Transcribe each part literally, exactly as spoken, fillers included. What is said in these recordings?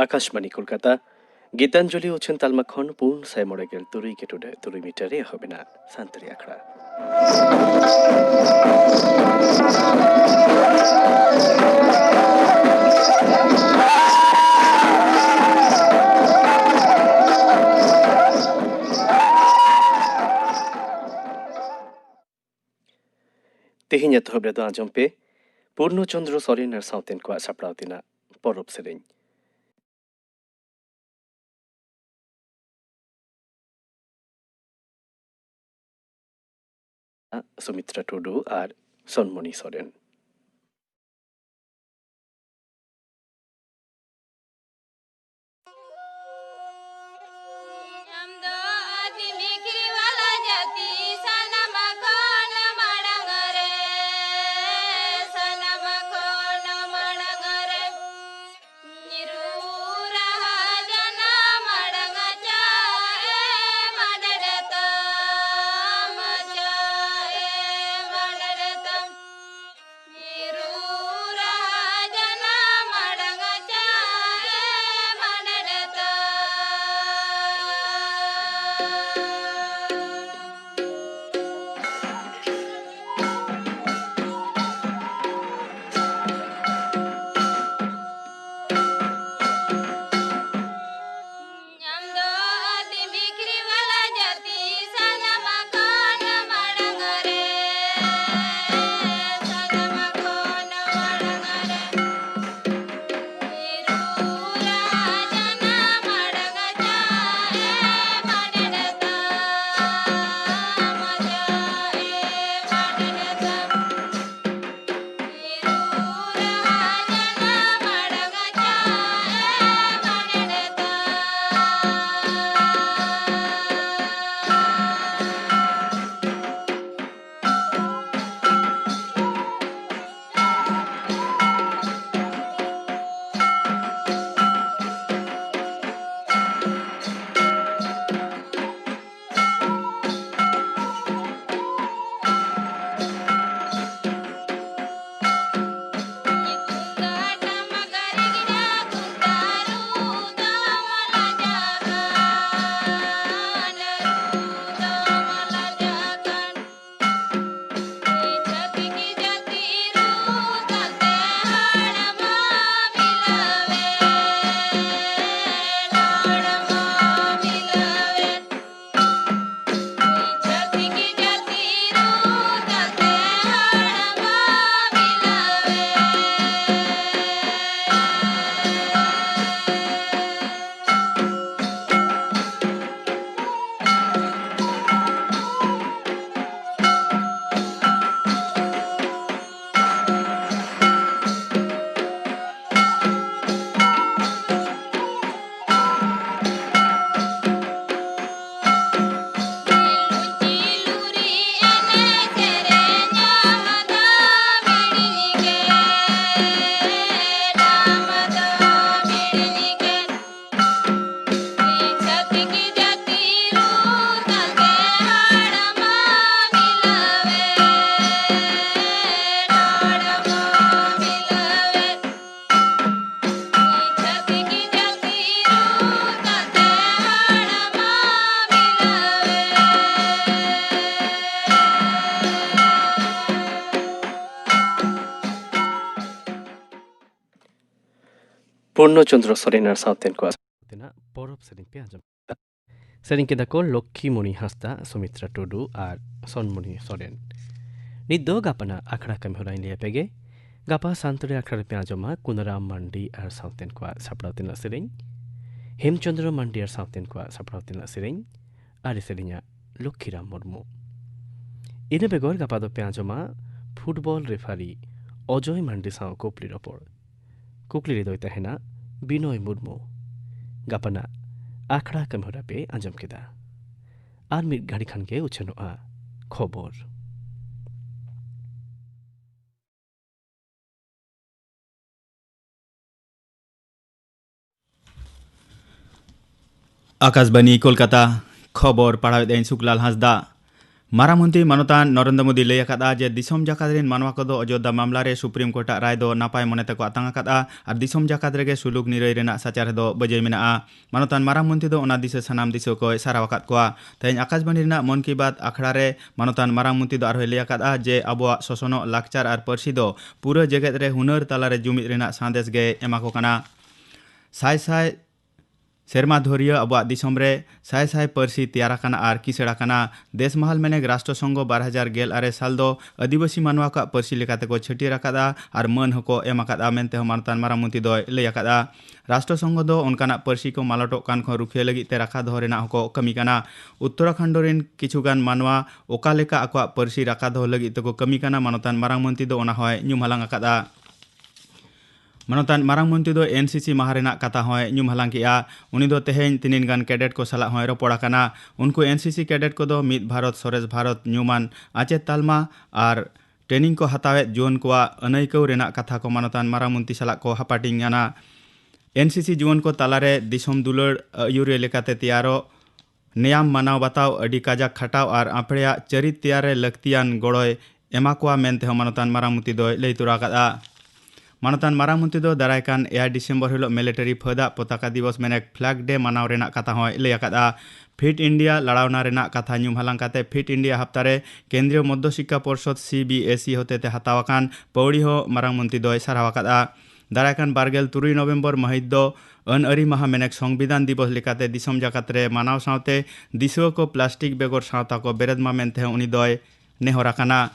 ᱟᱠᱟᱥᱵᱟᱬᱤ ᱠᱳᱞᱠᱟᱛᱟ᱾ ᱜᱤᱛᱟᱧᱡᱚᱞᱤ ᱩᱪᱷᱟᱹᱱ ᱛᱟᱞᱢᱟ ᱠᱷᱚᱱ ᱯᱩᱱ ᱥᱟᱭ ᱢᱚᱬᱮ ᱜᱮᱞ ᱛᱩᱨᱩᱭ ᱜᱮ ᱴᱩᱰᱟᱹᱜ ᱛᱩᱨᱩᱭ ᱢᱤᱴᱟᱨ ᱨᱮ ᱮᱦᱚᱵ ᱮᱱᱟ ᱥᱟᱱᱛᱟᱲᱤ ᱟᱠᱷᱲᱟ᱾ ᱛᱮᱦᱮᱧ ᱮᱛᱚᱦᱚᱵ ᱨᱮᱫᱚ ᱟᱸᱡᱚᱢ ᱯᱮ ᱯᱩᱨᱱᱚ ᱪᱚᱸᱫᱽᱨᱚ ᱥᱚᱨᱮᱱ ᱟᱨ ᱥᱟᱶᱛᱮᱱ ᱠᱚᱣᱟᱜ ᱥᱟᱯᱲᱟᱣ ᱛᱮᱱᱟᱜ ᱯᱚᱨᱚᱵᱽ ᱥᱮᱨᱮᱧ᱾ ᱥᱩᱢᱤᱛᱨᱟ ᱴᱩᱰᱩ ᱟᱨ ᱥᱚᱱᱢᱚᱱᱤ ᱥᱚᱨᱮᱱ᱾ ᱟᱢ ᱫᱚ ᱟᱹᱫᱤᱢ ᱠᱷᱤᱨᱣᱟᱞᱟ ᱡᱟᱹᱛᱤ ᱥᱟᱱᱟᱢ ᱠᱷᱚᱱ ᱢᱟᱲᱟᱝ ᱨᱮ, ᱥᱟᱱᱟᱢ ᱠᱷᱚᱱ ᱢᱟᱲᱟᱝ ᱨᱮ᱾ ᱧᱤᱨᱩ ᱨᱟᱦᱟ ᱡᱟᱱᱟᱢ ᱟᱲᱟᱝ ᱪᱟ ᱮᱢ ᱟᱰᱮᱲ ᱛᱟᱢ, ᱪᱟ ᱮᱢ ᱟᱰᱮᱲ ᱛᱟᱢ᱾ ᱯᱩᱨᱱᱚ ᱪᱚᱱᱫᱨᱚ ᱥᱚᱨᱮᱱ ᱟᱨ ᱥᱟᱶᱛᱮᱱ ᱠᱚᱣᱟᱜ ᱛᱮᱱᱟᱜ ᱯᱚᱨᱚᱵᱽ ᱥᱮᱨᱮᱧ ᱯᱮ ᱟᱸᱡᱚᱢ ᱠᱮᱫᱟ᱾ ᱥᱮᱨᱮᱧ ᱠᱮᱫᱟ ᱠᱚ ᱞᱚᱠᱠᱷᱤ ᱢᱚᱱᱤ ᱦᱟᱸᱥᱫᱟ, ᱥᱩᱢᱤᱛᱨᱟ ᱴᱩᱰᱩ ᱟᱨ ᱥᱚᱱᱢᱚᱱᱤ ᱥᱚᱨᱮᱱ᱾ ᱱᱤᱛ ᱫᱚ ᱜᱟᱯᱟᱱᱟᱜ ᱟᱠᱷᱲᱟ ᱠᱟᱹᱢᱤ ᱦᱚᱨᱟᱧ ᱞᱟᱹᱭ ᱟᱯᱮ ᱜᱮ᱾ ᱜᱟᱯᱟ ᱥᱟᱱᱛᱟᱲᱤ ᱟᱠᱷᱲᱟ ᱨᱮᱯᱮ ᱟᱸᱡᱚᱢᱟ ᱠᱩᱱᱟᱨᱟᱢ ᱢᱟᱱᱰᱤ ᱟᱨ ᱥᱟᱶᱛᱮᱱ ᱠᱚᱣᱟᱜ ᱥᱟᱯᱲᱟᱣ ᱛᱮᱱᱟᱜ ᱥᱮᱨᱮᱧ, ᱦᱮᱢᱪᱚᱸᱫᱽᱨᱚ ᱢᱟᱱᱰᱤ ᱟᱨ ᱥᱟᱶᱛᱮᱱ ᱠᱚᱣᱟᱜ ᱥᱟᱯᱲᱟᱣ ᱛᱮᱱᱟᱜ ᱥᱮᱨᱮᱧ, ᱟᱹᱨᱤ ᱥᱮᱨᱮᱧᱟᱜ ᱞᱚᱠᱠᱷᱤᱨᱟᱢ ᱢᱩᱨᱢᱩ᱾ ᱤᱱᱟᱹ ᱵᱮᱜᱚᱨ ᱜᱟᱯᱟ ᱫᱚᱯᱮ ᱟᱸᱡᱚᱢᱟ ᱯᱷᱩᱴᱵᱚᱞ ᱨᱮᱯᱷᱟᱨᱤ ᱚᱡᱚᱭ ᱢᱟᱱᱰᱤ ᱥᱟᱶ ᱠᱩᱠᱞᱤ ᱨᱚᱯᱚᱲ᱾ ᱠᱩᱠᱞᱤ ᱨᱮᱫᱚᱭ ᱛᱟᱦᱮᱱᱟ ᱵᱤᱱᱚᱭ ᱢᱩᱨᱢᱩ᱾ ᱜᱟᱯᱟᱱᱟᱜ ᱟᱠᱷᱲᱟ ᱠᱟᱹᱢᱤ ᱦᱚᱨᱟ ᱯᱮ ᱟᱸᱡᱚᱢ ᱠᱮᱫᱟ᱾ ᱟᱨ ᱢᱤᱫ ᱜᱷᱟᱹᱲᱤ ᱠᱷᱟᱱ ᱜᱮ ᱩᱪᱷᱟᱹᱱᱚᱜᱼᱟ ᱠᱷᱚᱵᱚᱨ᱾ ᱟᱠᱟᱥᱵᱟᱱᱤ ᱠᱳᱞᱠᱟᱛᱟ, ᱠᱷᱚᱵᱚᱨ ᱯᱟᱲᱦᱟᱣᱮᱫ ᱟᱹᱧ ᱥᱩᱠᱞᱟᱞ ᱦᱟᱸᱥᱫᱟ᱾ ᱢᱟᱨᱟᱝ ᱢᱚᱱᱛᱨᱤ ᱢᱟᱱᱚᱛᱟᱱ ᱱᱚᱨᱮᱱᱫᱨᱚ ᱢᱳᱫᱤᱭ ᱞᱟᱹᱭ ᱟᱠᱟᱫᱼᱟ ᱡᱮ ᱫᱤᱥᱚᱢ ᱡᱟᱠᱟᱛ ᱨᱮᱱ ᱢᱟᱱᱣᱟ ᱠᱚᱫᱚ ᱚᱡᱳᱫᱽᱫᱷᱟ ᱢᱟᱢᱞᱟ ᱨᱮ ᱥᱩᱯᱨᱤᱢ ᱠᱳᱨᱴᱟᱜ ᱨᱟᱭ ᱫᱚ ᱱᱟᱯᱟᱭ ᱢᱚᱱᱮ ᱛᱮᱠᱚ ᱟᱛᱟᱝ ᱟᱠᱟᱫᱼᱟ ᱟᱨ ᱫᱤᱥᱚᱢ ᱡᱟᱠᱟᱛ ᱨᱮᱜᱮ ᱥᱩᱞᱩᱠ ᱱᱤᱨᱟᱹᱭ ᱨᱮᱱᱟᱜ ᱥᱟᱪᱟᱨᱦᱮ ᱫᱚ ᱵᱟᱹᱡᱟᱹᱭ ᱢᱮᱱᱟᱜᱼᱟ᱾ ᱢᱟᱱᱚᱛᱟᱱ ᱢᱟᱨᱟᱝ ᱢᱚᱱᱛᱨᱤ ᱫᱚ ᱚᱱᱟ ᱫᱤᱥᱟᱹ ᱥᱟᱱᱟᱢ ᱫᱤᱥᱟᱹ ᱠᱚᱭ ᱥᱟᱨᱦᱟᱣ ᱟᱠᱟᱫ ᱠᱚᱣᱟ᱾ ᱛᱮᱦᱮᱧ ᱟᱠᱟᱥᱵᱟᱱᱤ ᱨᱮᱱᱟᱜ ᱢᱚᱱ ᱠᱤ ᱵᱟᱛ ᱟᱠᱷᱲᱟ ᱨᱮ ᱢᱟᱱᱚᱛᱟᱱ ᱢᱟᱨᱟᱝ ᱢᱚᱱᱛᱨᱤ ᱫᱚ ᱟᱨᱦᱚᱸᱭ ᱞᱟᱹᱭ ᱟᱠᱟᱫᱼᱟ ᱡᱮ ᱟᱵᱚᱣᱟᱜ ᱥᱚᱥᱚᱱᱚᱜ ᱞᱟᱠᱪᱟᱨ ᱟᱨ ᱯᱟᱹᱨᱥᱤ ᱫᱚ ᱯᱩᱨᱟᱹ ᱡᱮᱜᱮᱛ ᱨᱮ ᱦᱩᱱᱟᱹᱨ ᱛᱟᱞᱟᱨᱮ ᱡᱩᱢᱤᱫ ᱨᱮᱱᱟᱜ ᱥᱟᱸᱫᱮᱥ ᱜᱮᱭ ᱮᱢᱟ ᱠᱚ ᱠᱟᱱᱟ᱾ ᱥᱟᱭ ᱥᱟᱭ ᱥᱮᱨᱢᱟ ᱫᱷᱩᱨᱤᱭᱟᱹ ᱟᱵᱚᱣᱟᱜ ᱫᱤᱥᱚᱢ ᱨᱮ ᱥᱟᱭ ᱥᱟᱭ ᱯᱟᱹᱨᱥᱤ ᱛᱮᱭᱟᱨ ᱟᱠᱟᱱᱟ ᱟᱨ ᱠᱤᱥᱟᱹᱬ ᱟᱠᱟᱱᱟ᱾ ᱫᱮᱥ ᱢᱟᱦᱟᱞ ᱢᱮᱱᱮᱠ ᱨᱟᱥᱴᱨᱚ ᱥᱚᱝᱜᱷᱚ ᱵᱟᱨ ᱦᱟᱡᱟᱨ ᱜᱮᱞ ᱟᱨᱮ ᱥᱟᱞ ᱫᱚ ᱟᱹᱫᱤᱵᱟᱹᱥᱤ ᱢᱟᱱᱣᱟ ᱠᱚᱣᱟᱜ ᱯᱟᱹᱨᱥᱤ ᱞᱮᱠᱟᱛᱮ ᱠᱚ ᱪᱷᱟᱹᱴᱭᱟᱹᱨ ᱟᱠᱟᱫᱼᱟ ᱟᱨ ᱢᱟᱹᱱ ᱦᱚᱸᱠᱚ ᱮᱢ ᱟᱠᱟᱫᱼᱟ ᱢᱮᱱᱛᱮ ᱦᱚᱸ ᱢᱟᱱᱚᱛᱟᱱ ᱢᱟᱨᱟᱝ ᱢᱚᱱᱛᱨᱤ ᱫᱚᱭ ᱞᱟᱹᱭ ᱟᱠᱟᱫᱼᱟ᱾ ᱨᱟᱥᱴᱨᱚ ᱥᱚᱝᱜᱷᱚ ᱫᱚ ᱚᱱᱠᱟᱱᱟᱜ ᱯᱟᱹᱨᱥᱤ ᱠᱚ ᱢᱟᱞᱚᱴᱚᱜ ᱠᱟᱱ ᱠᱷᱚᱱ ᱨᱩᱠᱷᱤᱭᱟᱹ ᱞᱟᱹᱜᱤᱫ ᱛᱮ ᱨᱟᱠᱷᱟ ᱫᱚᱦᱚ ᱨᱮᱱᱟᱜ ᱦᱚᱸᱠᱚ ᱠᱟᱹᱢᱤ ᱠᱟᱱᱟ᱾ ᱩᱛᱛᱚᱨᱟᱠᱷᱚᱸᱰ ᱨᱮᱱ ᱠᱤᱪᱷᱩ ᱜᱟᱱ ᱢᱟᱱᱣᱟ ᱚᱠᱟ ᱞᱮᱠᱟ ᱟᱠᱚᱣᱟᱜ ᱯᱟᱹᱨᱥᱤ ᱨᱟᱠᱷᱟ ᱫᱚᱦᱚ ᱞᱟᱹᱜᱤᱫ ᱛᱮᱠᱚ ᱠᱟᱹᱢᱤ ᱠᱟᱱᱟ, ᱢᱟᱱᱚᱛᱟᱱ ᱢᱟᱨᱟᱝ ᱢᱚᱱᱛᱨᱤ ᱫᱚ ᱚᱱᱟ ᱦᱚᱸᱭ ᱧᱩᱢ ᱦᱟᱞᱟᱝ ᱟᱠᱟᱫᱼᱟ᱾ ᱢᱟᱱᱚᱛᱟᱱ ᱢᱟᱨᱟᱝ ᱢᱚᱱᱛᱨᱤ ᱫᱚ ᱮᱱ ᱥᱤ ᱥᱤ ᱢᱟᱦᱟ ᱨᱮᱱᱟᱜ ᱠᱟᱛᱷᱟ ᱦᱚᱸᱭ ᱧᱩᱢ ᱦᱟᱞᱟᱝ ᱠᱮᱫᱼᱟ᱾ ᱩᱱᱤ ᱫᱚ ᱛᱮᱦᱮᱧ ᱛᱤᱱᱤᱱ ᱜᱟᱱ ᱠᱮᱰᱮᱴ ᱠᱚ ᱥᱟᱞᱟᱜ ᱦᱚᱸᱭ ᱨᱚᱯᱚᱲ ᱟᱠᱟᱱᱟ᱾ ᱩᱱᱠᱩ ᱮᱱ ᱥᱤ ᱥᱤ ᱠᱮᱰᱮᱴ ᱠᱚᱫᱚ ᱢᱤᱫ ᱵᱷᱟᱨᱚᱛ ᱥᱚᱨᱮᱥ ᱵᱷᱟᱨᱚᱛ ᱧᱩᱢᱟᱱ ᱟᱪᱮᱫ ᱛᱟᱞᱢᱟ ᱟᱨ ᱴᱨᱮᱱᱤᱝ ᱠᱚ ᱦᱟᱛᱟᱣᱮᱫ ᱡᱩᱣᱟᱹᱱ ᱠᱚᱣᱟᱜ ᱟᱹᱱᱟᱹᱭᱠᱟᱹᱣ ᱨᱮᱱᱟᱜ ᱠᱟᱛᱷᱟ ᱠᱚ ᱢᱟᱱᱚᱛᱟᱱ ᱢᱟᱨᱟᱝ ᱢᱚᱱᱛᱨᱤ ᱥᱟᱞᱟᱜ ᱠᱚ ᱦᱟᱯᱟᱴᱤᱧ ᱠᱟᱱᱟ᱾ ᱮᱱ ᱥᱤ ᱥᱤ ᱡᱩᱣᱟᱹᱱ ᱠᱚ ᱛᱟᱞᱟᱨᱮ ᱫᱤᱥᱚᱢ ᱫᱩᱞᱟᱹᱲ ᱟᱹᱭᱩᱨᱤᱭᱟᱹ ᱞᱮᱠᱟᱛᱮ ᱛᱮᱭᱟᱨᱚᱜ, ᱱᱮᱭᱟᱢ ᱢᱟᱱᱟᱣ ᱵᱟᱛᱟᱣ, ᱟᱹᱰᱤ ᱠᱟᱡᱟᱠ ᱠᱷᱟᱴᱟᱣ ᱟᱨ ᱟᱯᱲᱮᱭᱟᱜ ᱪᱟᱹᱨᱤᱛ ᱛᱮᱭᱟᱨ ᱨᱮ ᱞᱟᱹᱠᱛᱤᱭᱟᱱ ᱜᱚᱲᱚᱭ ᱮᱢᱟ ᱠᱚᱣᱟ ᱢᱮᱱᱛᱮ ᱦᱚᱸ ᱢᱟᱱᱚᱛᱟᱱ ᱢᱟᱨᱟᱝ ᱢᱚᱱᱛᱨᱤ ᱫᱚᱭ ᱞᱟᱹᱭ ᱛᱚᱨᱟ ᱟᱠᱟᱫᱼᱟ᱾ ᱢᱟᱱᱚᱛᱟᱱ ᱢᱟᱨᱟᱝ ᱢᱚᱱᱛᱨᱤ ᱫᱚ ᱫᱟᱨᱟᱭ ᱠᱟᱱ ᱮᱭᱟᱭ ᱰᱤᱥᱮᱢᱵᱚᱨ ᱦᱤᱞᱚᱜ ᱢᱤᱞᱤᱴᱟᱨᱤ ᱯᱷᱟᱹᱫᱟᱜ ᱯᱚᱛᱟᱠᱟ ᱫᱤᱵᱚᱥ ᱢᱮᱱᱮᱠ ᱯᱷᱞᱮᱜ ᱰᱮ ᱢᱟᱱᱟᱣ ᱨᱮᱱᱟᱜ ᱠᱟᱛᱷᱟ ᱦᱚᱸᱭ ᱞᱟᱹᱭ ᱟᱠᱟᱫᱼᱟ᱾ ᱯᱷᱤᱴ ᱤᱱᱰᱤᱭᱟ ᱞᱟᱲᱟᱣᱱᱟ ᱨᱮᱱᱟᱜ ᱠᱟᱛᱷᱟ ᱧᱩᱢ ᱦᱟᱞᱟᱝ ᱠᱟᱛᱮ ᱯᱷᱤᱴ ᱤᱱᱰᱤᱭᱟ ᱦᱟᱯᱛᱟ ᱨᱮ ᱠᱮᱱᱫᱨᱤᱭᱚ ᱢᱚᱫᱽᱫᱷᱚ ᱥᱤᱠᱠᱷᱟ ᱯᱚᱨᱥᱚᱫ ᱥᱤ ᱵᱤ ᱮᱥ ᱤ ᱦᱚᱛᱮᱛᱮ ᱦᱟᱛᱟᱣ ᱟᱠᱟᱱ ᱯᱟᱹᱣᱲᱤ ᱦᱚᱸ ᱢᱟᱨᱟᱝ ᱢᱚᱱᱛᱨᱤ ᱫᱚᱭ ᱥᱟᱨᱦᱟᱣ ᱟᱠᱟᱫᱼᱟ᱾ ᱫᱟᱨᱟᱭ ᱠᱟᱱ ᱵᱟᱨᱜᱮᱞ ᱛᱩᱨᱩᱭ ᱱᱚᱵᱷᱮᱢᱵᱚᱨ ᱢᱟᱹᱦᱤᱛ ᱫᱚ ᱟᱹᱱ ᱟᱹᱨᱤ ᱢᱟᱦᱟ ᱢᱮᱱᱮᱠ ᱥᱚᱝᱵᱤᱫᱷᱟᱱ ᱫᱤᱵᱚᱥ ᱞᱮᱠᱟᱛᱮ ᱫᱤᱥᱚᱢ ᱡᱟᱠᱟᱛ ᱨᱮ ᱢᱟᱱᱟᱣ ᱥᱟᱶᱛᱮ ᱫᱤᱥᱩᱣᱟᱹ ᱠᱚ ᱯᱞᱟᱥᱴᱤᱠ ᱵᱮᱜᱚᱨ ᱥᱟᱶᱛᱟ ᱠᱚ ᱵᱮᱨᱮᱫ ᱢᱟ ᱢᱮᱱᱛᱮ ᱦᱚᱸ ᱩᱱᱤ ᱫᱚᱭ ᱱᱮᱦᱚᱨ ᱟᱠᱟᱱᱟ᱾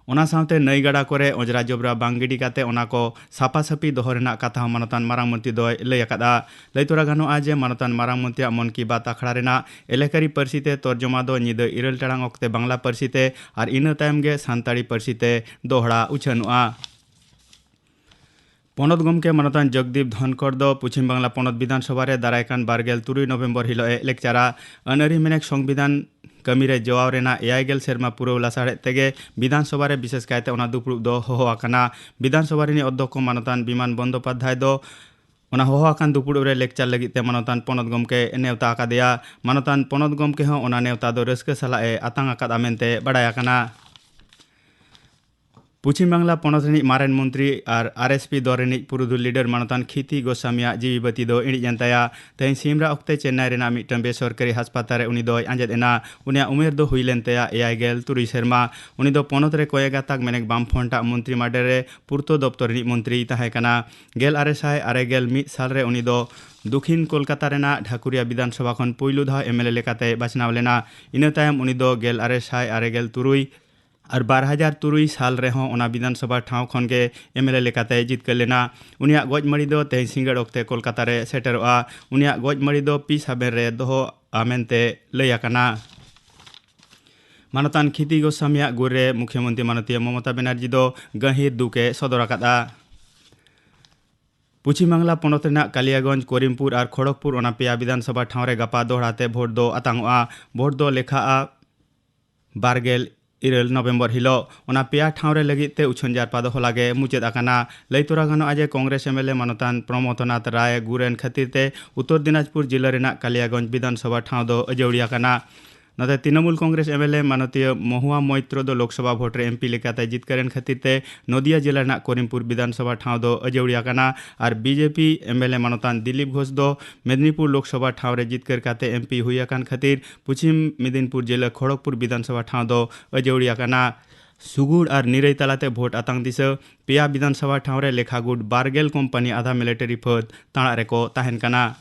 ᱚᱱᱟ ᱥᱟᱶᱛᱮ ᱱᱟᱹᱭ ᱜᱟᱰᱟ ᱠᱚᱨᱮ ᱚᱸᱡᱽᱨᱟ ᱡᱚᱵᱽᱨᱟ ᱵᱟᱝ ᱜᱤᱰᱤ ᱠᱟᱛᱮ ᱚᱱᱟ ᱠᱚ ᱥᱟᱯᱷᱟ ᱥᱟᱹᱯᱷᱤ ᱫᱚᱦᱚ ᱨᱮᱱᱟᱜ ᱠᱟᱛᱷᱟ ᱦᱚᱸ ᱢᱟᱱᱚᱛᱟᱱ ᱢᱟᱨᱟᱝ ᱢᱚᱱᱛᱨᱤ ᱫᱚᱭ ᱞᱟᱹᱭ ᱟᱠᱟᱫᱼᱟ᱾ ᱞᱟᱹᱭ ᱛᱚᱨᱟ ᱜᱟᱱᱚᱜᱼᱟ ᱡᱮ ᱢᱟᱱᱚᱛᱟᱱ ᱢᱟᱨᱟᱝ ᱢᱚᱱᱛᱨᱤᱭᱟᱜ ᱢᱚᱱ ᱠᱤ ᱵᱟᱛ ᱟᱠᱷᱲᱟ ᱨᱮᱱᱟᱜ ᱮᱞᱮᱠᱟᱨᱤ ᱯᱟᱹᱨᱥᱤ ᱛᱮ ᱛᱚᱨᱡᱚᱢᱟ ᱫᱚ ᱧᱤᱫᱟᱹ ᱤᱨᱟᱹᱞ ᱴᱟᱲᱟᱝ ᱚᱠᱛᱮ ᱵᱟᱝᱞᱟ ᱯᱟᱹᱨᱥᱤ ᱛᱮ ᱟᱨ ᱤᱱᱟᱹ ᱛᱟᱭᱚᱢ ᱜᱮ ᱥᱟᱱᱛᱟᱲᱤ ᱯᱟᱹᱨᱥᱤ ᱛᱮ ᱫᱚᱦᱲᱟ ᱩᱪᱷᱟᱹᱱᱚᱜᱼᱟ᱾ ᱯᱚᱱᱚᱛ ᱜᱚᱢᱠᱮ ᱢᱟᱱᱚᱛᱟᱱ ᱡᱚᱜᱽᱫᱤᱯ ᱫᱷᱚᱱᱠᱚᱨ ᱫᱚ ᱯᱚᱪᱷᱤᱢ ᱵᱟᱝᱞᱟ ᱯᱚᱱᱚᱛ ᱵᱤᱫᱷᱟᱱ ᱥᱚᱵᱷᱟ ᱨᱮ ᱫᱟᱨᱟᱭ ᱠᱟᱱ ᱵᱟᱨᱜᱮᱞ ᱛᱩᱨᱩᱭ ᱱᱚᱵᱷᱮᱢᱵᱚᱨ ᱦᱤᱞᱚᱜ ᱮ ᱞᱮᱠᱪᱟᱨᱟ᱾ ᱟᱹᱱ ᱟᱹᱨᱤ ᱢᱮᱱᱮᱠ ᱥᱚᱝᱵᱤᱫᱷᱟᱱ ᱠᱟᱹᱢᱤ ᱨᱮ ᱡᱚᱣᱟᱣ ᱨᱮᱱᱟᱜ ᱮᱭᱟᱭ ᱜᱮᱞ ᱥᱮᱨᱢᱟ ᱯᱩᱨᱟᱹᱣ ᱞᱟᱥᱟᱲᱦᱮᱫ ᱛᱮᱜᱮ ᱵᱤᱫᱷᱟᱱ ᱥᱚᱵᱷᱟ ᱨᱮ ᱵᱤᱥᱮᱥ ᱠᱟᱭᱛᱮ ᱚᱱᱟ ᱫᱩᱯᱲᱩᱵ ᱫᱚ ᱦᱚᱦᱚ ᱟᱠᱟᱱᱟ᱾ ᱵᱤᱫᱷᱟᱱ ᱥᱚᱵᱷᱟ ᱨᱤᱱᱤᱡ ᱚᱫᱽᱫᱷᱚᱠᱠᱷᱚ ᱢᱟᱱᱚᱛᱟᱱ ᱵᱤᱢᱟᱱ ᱵᱚᱱᱫᱚᱯᱟᱫᱷᱭᱟᱭ ᱫᱚ ᱚᱱᱟ ᱦᱚᱦᱚ ᱟᱠᱟᱱ ᱫᱩᱯᱲᱩᱵ ᱨᱮ ᱞᱮᱠᱪᱟᱨ ᱞᱟᱹᱜᱤᱫ ᱛᱮ ᱢᱟᱱᱚᱛᱟᱱ ᱯᱚᱱᱚᱛ ᱜᱚᱢᱠᱮ ᱱᱮᱣᱛᱟ ᱟᱠᱟᱫᱮᱭᱟ᱾ ᱢᱟᱱᱚᱛᱟᱱ ᱯᱚᱱᱚᱛ ᱜᱚᱢᱠᱮ ᱦᱚᱸ ᱚᱱᱟ ᱱᱮᱣᱛᱟ ᱫᱚ ᱨᱟᱹᱥᱠᱟᱹ ᱥᱟᱞᱟᱜ ᱮ ᱟᱛᱟᱝ ᱟᱠᱟᱫᱼᱟ ᱢᱮᱱᱛᱮ ᱵᱟᱰᱟᱭ ᱟᱠᱟᱱᱟ᱾ ᱯᱚᱪᱷᱤᱢ ᱵᱟᱝᱞᱟ ᱯᱚᱱᱚᱛ ᱨᱤᱱᱤᱡ ᱢᱟᱨᱮᱱ ᱢᱚᱱᱛᱨᱤ ᱟᱨ ᱟᱨ ᱮᱥ ᱯᱤ ᱫᱚᱞ ᱨᱤᱱᱤᱡ ᱯᱩᱨᱩᱫᱷᱩᱞ ᱞᱤᱰᱟᱨ ᱢᱟᱱᱚᱛᱟᱱ ᱠᱷᱤᱛᱤ ᱜᱳᱥᱟᱢᱤᱭᱟᱜ ᱡᱤᱣᱤ ᱵᱟᱹᱛᱤ ᱫᱚ ᱤᱬᱤᱡ ᱮᱱ ᱛᱟᱭᱟ᱾ ᱛᱮᱦᱮᱧ ᱥᱤᱢᱨᱟ ᱚᱠᱛᱮ ᱪᱮᱱᱱᱟᱭ ᱨᱮᱱᱟᱜ ᱢᱤᱫᱴᱟᱝ ᱵᱮᱥᱚᱨᱠᱟᱨᱤ ᱦᱟᱥᱯᱟᱛᱟᱞ ᱨᱮ ᱩᱱᱤ ᱫᱚᱭ ᱟᱸᱡᱮᱫ ᱮᱱᱟ᱾ ᱩᱱᱤᱭᱟᱜ ᱩᱢᱮᱨ ᱫᱚ ᱦᱩᱭ ᱞᱮᱱ ᱛᱟᱭᱟ ᱮᱭᱟᱭ ᱜᱮᱞ ᱛᱩᱨᱩᱭ ᱥᱮᱨᱢᱟ᱾ ᱩᱱᱤ ᱫᱚ ᱯᱚᱱᱚᱛ ᱨᱮ ᱠᱚᱭᱮ ᱜᱟᱛᱟᱠ ᱢᱮᱱᱮᱠ ᱵᱟᱢᱯᱷᱨᱚᱱᱴ ᱟᱜ ᱢᱚᱱᱛᱨᱤ ᱢᱟᱰᱮᱨ ᱨᱮ ᱯᱩᱨᱛᱚ ᱫᱚᱯᱛᱚᱨ ᱨᱤᱱᱤᱡ ᱢᱚᱱᱛᱨᱤᱭ ᱛᱟᱦᱮᱸ ᱠᱟᱱᱟ᱾ ᱜᱮᱞ ᱟᱨᱮ ᱥᱟᱭ ᱟᱨᱮ ᱜᱮᱞ ᱢᱤᱫ ᱥᱟᱞ ᱨᱮ ᱩᱱᱤ ᱫᱚ ᱫᱚᱠᱷᱤᱱ ᱠᱳᱞᱠᱟᱛᱟ ᱨᱮᱱᱟᱜ ᱰᱷᱟᱠᱩᱨᱤᱭᱟ ᱵᱤᱫᱷᱟᱱ ᱥᱚᱵᱷᱟ ᱠᱷᱚᱱ ᱯᱩᱭᱞᱩ ᱫᱷᱟᱣ ᱮᱢ ᱮᱞ ᱮ ᱞᱮᱠᱟᱛᱮᱭ ᱵᱟᱪᱷᱱᱟᱣ ᱞᱮᱱᱟ᱾ ᱤᱱᱟᱹ ᱛᱟᱭᱚᱢ ᱩᱱᱤ ᱫᱚ ᱜᱮᱞ ᱟᱨᱮ ᱥᱟᱭ ᱟᱨᱮ ᱜᱮᱞ ᱛᱩᱨᱩᱭ ᱟᱨ ᱵᱟᱨ ᱦᱟᱡᱟᱨ ᱛᱩᱨᱩᱭ ᱥᱟᱞ ᱨᱮᱦᱚᱸ ᱚᱱᱟ ᱵᱤᱫᱷᱟᱱ ᱥᱚᱵᱷᱟ ᱴᱷᱟᱶ ᱠᱷᱚᱱ ᱜᱮ ᱮᱢ ᱮᱞ ᱮ ᱞᱮᱠᱟᱛᱮᱭ ᱡᱤᱛᱠᱟᱹᱨ ᱞᱮᱱᱟ᱾ ᱩᱱᱤᱭᱟᱜ ᱜᱚᱡ ᱢᱟᱹᱲᱤ ᱫᱚ ᱛᱮᱦᱮᱧ ᱥᱤᱸᱜᱟᱹᱲ ᱚᱠᱛᱮ ᱠᱳᱞᱠᱟᱛᱟ ᱨᱮ ᱥᱮᱴᱮᱨᱚᱜᱼᱟ᱾ ᱩᱱᱤᱭᱟᱜ ᱜᱚᱡ ᱢᱟᱹᱲᱤ ᱫᱚ ᱯᱤᱥ ᱦᱟᱵᱮᱱ ᱨᱮ ᱫᱚᱦᱚᱜᱼᱟ ᱢᱮᱱᱛᱮ ᱞᱟᱹᱭ ᱟᱠᱟᱱᱟ᱾ ᱢᱟᱱᱚᱛᱟᱱ ᱠᱷᱤᱛᱤ ᱜᱳᱥᱟᱢᱤᱭᱟᱜ ᱜᱩᱨ ᱨᱮ ᱢᱩᱠᱷᱭᱚᱢᱚᱱᱛᱨᱤ ᱢᱟᱱᱚᱛᱤᱭᱟᱹ ᱢᱚᱢᱚᱛᱟ ᱵᱮᱱᱟᱨᱡᱤ ᱫᱚ ᱜᱟᱹᱦᱤᱨ ᱫᱩᱠ ᱮ ᱥᱚᱫᱚᱨ ᱟᱠᱟᱫᱼᱟ᱾ ᱯᱚᱪᱷᱤᱢ ᱵᱟᱝᱞᱟ ᱯᱚᱱᱚᱛ ᱨᱮᱱᱟᱜ ᱠᱟᱞᱤᱭᱟᱜᱚᱸᱡᱽ, ᱠᱚᱨᱤᱢᱯᱩᱨ ᱟᱨ ᱠᱷᱚᱲᱚᱜᱽᱯᱩᱨ ᱚᱱᱟ ᱯᱮᱭᱟ ᱵᱤᱫᱷᱟᱱ ᱥᱚᱵᱷᱟ ᱴᱷᱟᱶ ᱨᱮ ᱜᱟᱯᱟ ᱫᱚᱦᱲᱟ ᱛᱮ ᱵᱷᱳᱴ ᱫᱚ ᱟᱛᱟᱝᱚᱜᱼᱟ᱾ ᱵᱷᱳᱴ ᱫᱚ ᱞᱮᱠᱷᱟᱜᱼᱟ ᱵᱟᱨ ᱜᱮᱞ ᱤᱨᱟᱹᱞ ᱱᱚᱵᱷᱮᱢᱵᱚᱨ ᱦᱤᱞᱚᱜ᱾ ᱚᱱᱟ ᱯᱮᱭᱟ ᱴᱷᱟᱶ ᱨᱮ ᱞᱟᱹᱜᱤᱫ ᱛᱮ ᱩᱪᱷᱟᱹᱱ ᱡᱟᱨᱯᱟ ᱫᱚ ᱦᱚᱞᱟ ᱜᱮ ᱢᱩᱪᱟᱹᱫ ᱟᱠᱟᱱᱟ᱾ ᱞᱟᱹᱭ ᱛᱚᱨᱟ ᱜᱟᱱᱚᱜᱼᱟ ᱡᱮ ᱠᱚᱝᱜᱨᱮᱥ ᱮᱢ ᱮᱞ ᱮ ᱢᱟᱱᱚᱛᱟᱱ ᱯᱨᱚᱢᱳᱫᱽᱱᱟᱛᱷ ᱨᱟᱭ ᱜᱩᱨ ᱮᱱ ᱠᱷᱟᱹᱛᱤᱨ ᱛᱮ ᱩᱛᱛᱚᱨ ᱫᱤᱱᱟᱡᱽᱯᱩᱨ ᱡᱤᱞᱟᱹ ᱨᱮᱱᱟᱜ ᱠᱟᱞᱤᱭᱟᱜᱚᱸᱡᱽ ᱵᱤᱫᱷᱟᱱ ᱥᱚᱵᱷᱟ ᱴᱷᱟᱶ ᱫᱚ ᱟᱹᱡᱟᱹᱣᱲᱤ ᱟᱠᱟᱱᱟ᱾ ᱱᱚᱛᱮ ᱛᱨᱤᱱᱚᱢᱩᱞ ᱠᱚᱝᱜᱨᱮᱥ ᱮᱢ ᱮᱞ ᱮ ᱢᱟᱱᱚᱛᱤᱭᱟᱹ ᱢᱚᱦᱩᱣᱟ ᱢᱳᱭᱛᱨᱚ ᱫᱚ ᱞᱳᱠᱥᱚᱵᱷᱟ ᱵᱷᱳᱴ ᱨᱮ ᱮᱢ ᱯᱤ ᱞᱮᱠᱟᱛᱮ ᱡᱤᱛᱠᱟᱹᱨ ᱮᱱ ᱠᱷᱟᱹᱛᱤᱨ ᱛᱮ ᱱᱚᱫᱤᱭᱟ ᱡᱤᱞᱟ ᱨᱮᱱᱟᱜ ᱠᱚᱨᱤᱢᱯᱩᱨ ᱵᱤᱫᱷᱟᱱ ᱥᱚᱵᱷᱟ ᱴᱷᱟᱶ ᱫᱚ ᱟᱹᱡᱟᱹᱣᱲᱤ ᱟᱠᱟᱱᱟ᱾ ᱟᱨ B J P M L A ᱢᱟᱱᱚᱛᱟᱱ ᱫᱤᱞᱤᱯ ᱜᱷᱳᱥ ᱫᱚ ᱢᱮᱫᱽᱱᱤᱯᱩᱨ ᱞᱳᱠᱥᱚᱵᱷᱟ ᱴᱷᱟᱶ ᱨᱮ ᱡᱤᱛᱠᱟᱹᱨ ᱠᱟᱛᱮ ᱮᱢ ᱯᱤ ᱦᱩᱭ ᱟᱠᱟᱱ ᱠᱷᱟᱹᱛᱤᱨ ᱯᱚᱪᱷᱤᱢ ᱢᱮᱫᱤᱱᱯᱩᱨ ᱡᱤᱞᱟᱹ ᱠᱷᱚᱲᱚᱜᱽᱯᱩᱨ ᱵᱤᱫᱷᱟᱱ ᱥᱚᱵᱷᱟ ᱴᱷᱟᱶ ᱫᱚ ᱟᱹᱡᱟᱹᱣᱲᱤ ᱟᱠᱟᱱᱟ᱾ ᱥᱩᱜᱩᱲ ᱟᱨ ᱱᱤᱨᱟᱹᱭ ᱛᱟᱞᱟᱛᱮ ᱵᱷᱳᱴ ᱟᱛᱟᱝ ᱫᱤᱥᱟᱹ᱾ ᱯᱮᱭᱟ ᱵᱤᱫᱷᱟᱱ ᱥᱚᱵᱷᱟ ᱴᱷᱟᱶ ᱨᱮ ᱞᱮᱠᱷᱟ ᱜᱩᱴ ᱵᱟᱨ ᱜᱮᱞ ᱠᱳᱢᱯᱟᱱᱤ ᱟᱫᱷᱟ ᱢᱤᱞᱤᱴᱟᱨᱤ ᱯᱷᱟᱹᱫ ᱛᱟᱬᱟᱜ ᱨᱮᱠᱚ ᱛᱟᱦᱮᱱ ᱠᱟᱱᱟ᱾